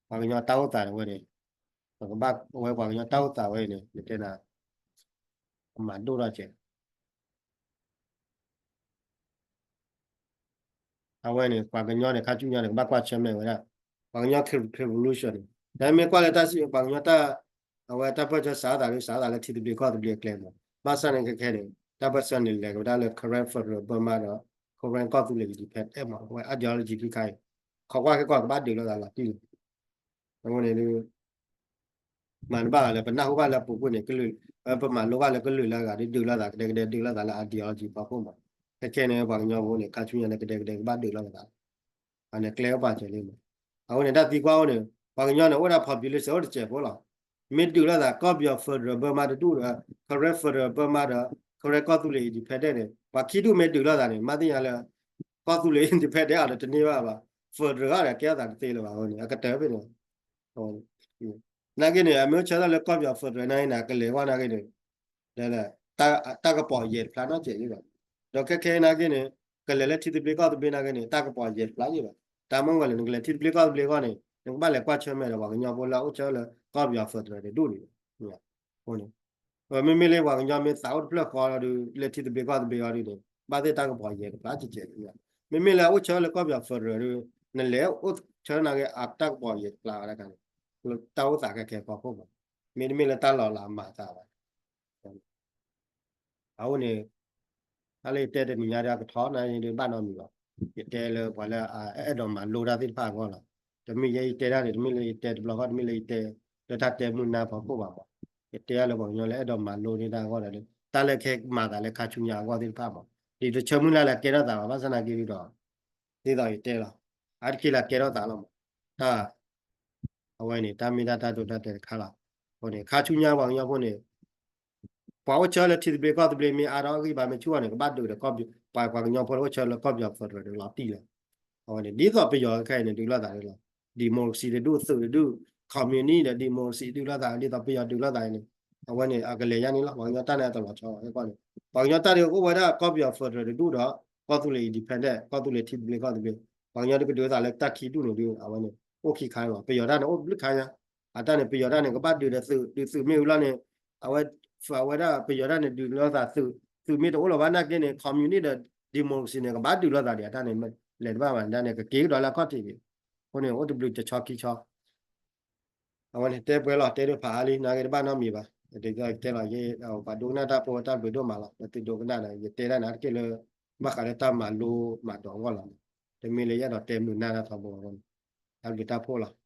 ပှၤကညီတၢ်အိၣ်သးန့ၣ် အဝဲန့ၣ် ပကဘၣ်ဝဲပှၤကညီတၢ်အိၣ်သးဝဲအံၤန့ၣ် ယတဲနၤ မၤဒိၣ်ထီၣ်ကဲ အဝဲန့ၣ် ပှၤကညီန့ၣ် ခါဆူညါန့ၣ် ကဘၣ်ကွၢ်ဆၢၣ်မဲာ်ဝဲဒၣ် ပှၤကညီ revolution န့ၣ် နမ့ၢ်ကွၢ်လၢတၢ်စံးပှၤကညီတၢ် အဝဲတၢ်ပၢၢ်ဆၢစးသးလၢ စးသးလၢထံသဘျ့ကီၢ်သဘျ့အကျဲမး, ဘၣ်ဆၣ်န့ၣ်ခဲခဲန့ၣ် တၢ်ပၢၢ်ဆၢန့ၣ်လဲၤကဒါလၢ Karen Federal Burma ဒီး Karen ကီၢ်သူလ့ၤ independent မး, အဝဲ ideology ခံခါအံၤ ခိးကွၢ်ခဲကီၢ်ကဘၣ်ဒုးလိာ်သးလီၤတံၢ်လံ, အဃိန့ၣ် မၤတဘၣ်လၢ ပနၢ်ဟူဘၣ်လၢအပူၤကွံာ်န့ၣ် ကလုာ်, ပမၤလိဘၣ်လၢကလုာ်လၢအဂၤဒ်ဒုးလိာ်သးကဒဲကဒဲ ဒုးလိာ်သးလၢ ideology ဖီခိၣ်မး, ခဲခဲန့ၣ် ပှၤကညီဖိန့ၣ် ခါဆူညါန့ၣ် ကဒဲကဒဲကဘၣ်ဒုးလိာ်သး, အန့ၣ်ကျဲအိၣ်ပာ်စၢၤလံမး, အဃိန့ၣ် တၢ်သံကွၢ်အိၣ်န့ၣ် ပှၤကညီန့ၣ် အိၣ်ဒၣ် population အိၣ်တစဲးဖိလီၤ, မ့ၢ်ဒုးလိာ်သး ကီၢ်ပယီၤ federal Burma တဒူၣ်ဒီး Karen federal Burma ဒီး Karen ကီၢ်သူလ့ၤ independent န့ၣ် ပှၤခံဒူၣ်မ့ၢ်ဒုးလိာ်သးန့ၣ် မၤသ့ၣ်ညါလၢ ကီၢ်သူလ့ၤ independent အီၤဒီးတန့ၢ်ဘၣ်ဘၣ်, federal အီၤဒီးကဲထီၣ်သးတသ့လၢၤဘၣ်အဃိန့ၣ် အကတၢၢ်ဖဲန့ၣ် နာ်က့န့ၣ် အမ့ၢ်အိၣ်ဆၢထၢၣ်လၢကီၢ်ပယီၤ federal နာ်က့န့ၣ် ကလဲၤဝဲနာ်က့န့ၣ် တၢ်ကပီၤယဲၢ်တဖျါနီတစဲးယ့ၣ်ဘၣ်, ဒီးခဲခဲနာ်က့န့ၣ် ကလဲၤလၢထံသဘျ့ကီၢ်သဘျ့နာ်က့န့ၣ် တၢ်ကပီၤယဲၢ်တဖျါယ့ၣ်ဘၣ်, တၢ်မ့ၢ်ဝဲလၢနကလဲၤထံသဘျ့ကီၢ်သဘျ့အဂီၢ်န့ၣ် နကဘၣ်လဲၤကွၢ်ဆၢၣ်မဲာ်ဒီးပှၤကညီဖိလၢအအိၣ်ဆၢထၢၣ်လၢကီၢ်ပယီၤ federal တဒူၣ်န့ၣ် အဃိန့ၣ် မ့မ့ၢ်လၢပှၤကညီမ့ၢ်သးအိၣ်တဖျၢၣ်ဃီလီၤဒီး လၢထံသဘျ့ကီၢ်သဘျ့အဂီၢ်ဒ်န့ၣ် ဘၣ်သ့ၣ်တၢ်ကပီၤယဲၢ်တဖျါကဲးကဲးလီၤ, မ့မ့ၢ်လၢအအိၣ်ဆၢထၢၣ်လၢကီၢ်ပယီၤ federal ဒီး နလဲၤအိၣ်ဆၢထၢၣ်နာ်က့ အတၢ်ကပီၤယဲၢ်တဖျါဝဲဒၣ်န့ၣ် တၢ်အိၣ်သးခဲခဲဖီခိၣ်မး, မ့တမ့ၢ်လၢတၢ်လီၤလးမၤသးဘၣ် အဃိန့ၣ် တၢ်လၢယတဲတနံၤညါဒီးအကထီနာ်က့ဒုးဘၣ်နီတမံၤဘၣ်, ယတဲလၢပှၤလၢအအဲၣ်ဒိးမၤလိတၢ်သ့ၣ်တဖၣ်အဂီၢ်လီၤ, တမ့ၢ်ယဲယတဲတၢ်န့ၣ် တမ့ၢ်လၢယတဲတဘျီဃီ တမ့ၢ်လၢယတဲ လၢတၢ်တဲမုာ်နၢ်ဖီခိၣ်ဘၣ်မး, ယတဲဒၣ်လၢပှၤကညီလၢအဲၣ်ဒိးမၤလိန့ၢ်တၢ်အဂီၢ်ဒီး တၢ်လၢခဲမၤသးလၢခါဆူညါအဂီၢ်သ့ၣ်တဖၣ်မး, ဒ်တဆၢမုၢ်လၢ်လၢကဲထီၣ်သးဘၣ် ဘၣ်ဆၣ်နာ်က့ဒုးဒီး ဒ်သိးယတဲလီၤ, အါတက့ၢ်လၢကဲထီၣ်သးလီၤမး, တၢ် အဝဲန့ၣ် တၢ်မ့ၢ်ဒၣ်တၢ်ဒိတၢ်တဲာ်တခါလီၤ, အဃိန့ၣ် ခါဆူညါပှၤကညီဖိန့ၣ် ပှၤအိၣ်ဆၢလၢထံသဘျ့ကီၢ်သဘျ့မ့ၢ်အါထီၣ်အဂံၢ်ဘါမ့ၢ်ဆူၣ်အီၤန့ၣ် ကဘၣ်ဒုးဒီးကီၢ်ပယီၤ, ပှၤ ပှၤကညီဖိလၢအိၣ်ဆၢလၢကီၢ်ပယီၤ federal န့ၣ်လီၤတံၢ်လီၤ, အဝဲန့ၣ် ဒ်သိးပယီၤခဲအံၤန့ၣ် ဒုးလိာ်သးန့ၣ်လီၤ, democracy တဒူၣ် သုးတဒူၣ် communist ဒီး democracy ဒုးလိာ်သး ဒ်သိးပယီၤဒုးလိာ်သးန့ၣ်, အဝဲန့ၣ် အကလဲၤယါန့ၣ်လီၤ, ပှၤကညီတၢ်န့ၣ်အတလီၤဆီဘၣ်ခဲကီၢ်န့ၣ်, ပှၤကညီတၢ်ဒုးအိၣ်ဝဲဒၣ်ကီၢ်ပယီၤ federal တဒူၣ်ဒီး ကီၢ်သူလ့ၤ independent ကီၢ်သူလ့ၤထံသဘျ့ကီၢ်သဘျ့, ပှၤကညီဒုးကဒုးလိာ်သးလၢတၢ်ခံဒူၣ်န့ၣ်ဒုး အဝဲန့ၣ် အိၣ်ခံခါန့ၣ်လီၤ, ပယီၤတၢ်န့ၣ် အိၣ်ဘျုးခါညါ အတၢ်န့ၣ် ပယီၤတၢ်န့ၣ် ကဘၣ်ဒုးဒီးသုး ဒုးသုးမ့ၢ်ဝံၤလီၤန့ၣ်, အဝဲ အဝဲဒၣ်ပယီၤတၢ်န့ၣ် ဒုးလိာ်သးသုး သုးမ့ၢ်တအိၣ်လၢၤဘၣ်နာ်က့န့ၣ် communist ဒီး democracy န့ၣ် ကဘၣ်ဒုးလိာ်သးဒံး အတၢ်န့ၣ် လဲၤတဘၣ်ဘၣ်န့ၣ် တၢ်န့ၣ် ကက့ၤကဒီးလၢအခီၣ်ထံးဒံး, အဃိန့ၣ် အိၣ်တဘျုးတဆီခံဆီ အဝဲန့ၣ်တဲပှဲၤလီၤ တဲဒိၣ်ဖးအါလံ နာ်က့တဘၣ်နီတမံၤဘၣ်, ဒ်သိးယတဲလီၤ ယပှၤဒိကနၣ်တၢ်ဖိတၢ်ဘျုးဒိၣ်မးလီၤ, ဒီးသုဒိကနၣ်ဒီး ယတဲဒၣ်န့ၣ်တက့ၢ်လၢ ဘၣ်ဃးလၢတၢ်မၤလိမၤဒိးအဂီၢ်လီၤ, တမ့ၢ်လၢယအဲၣ်ဒိးတဲမုာ်နၢ်တၢ်ထီဘိအဂီၢ်န့ၣ်, တၢ်ဘျုးတၢ်ဖှိၣ်လီၤ.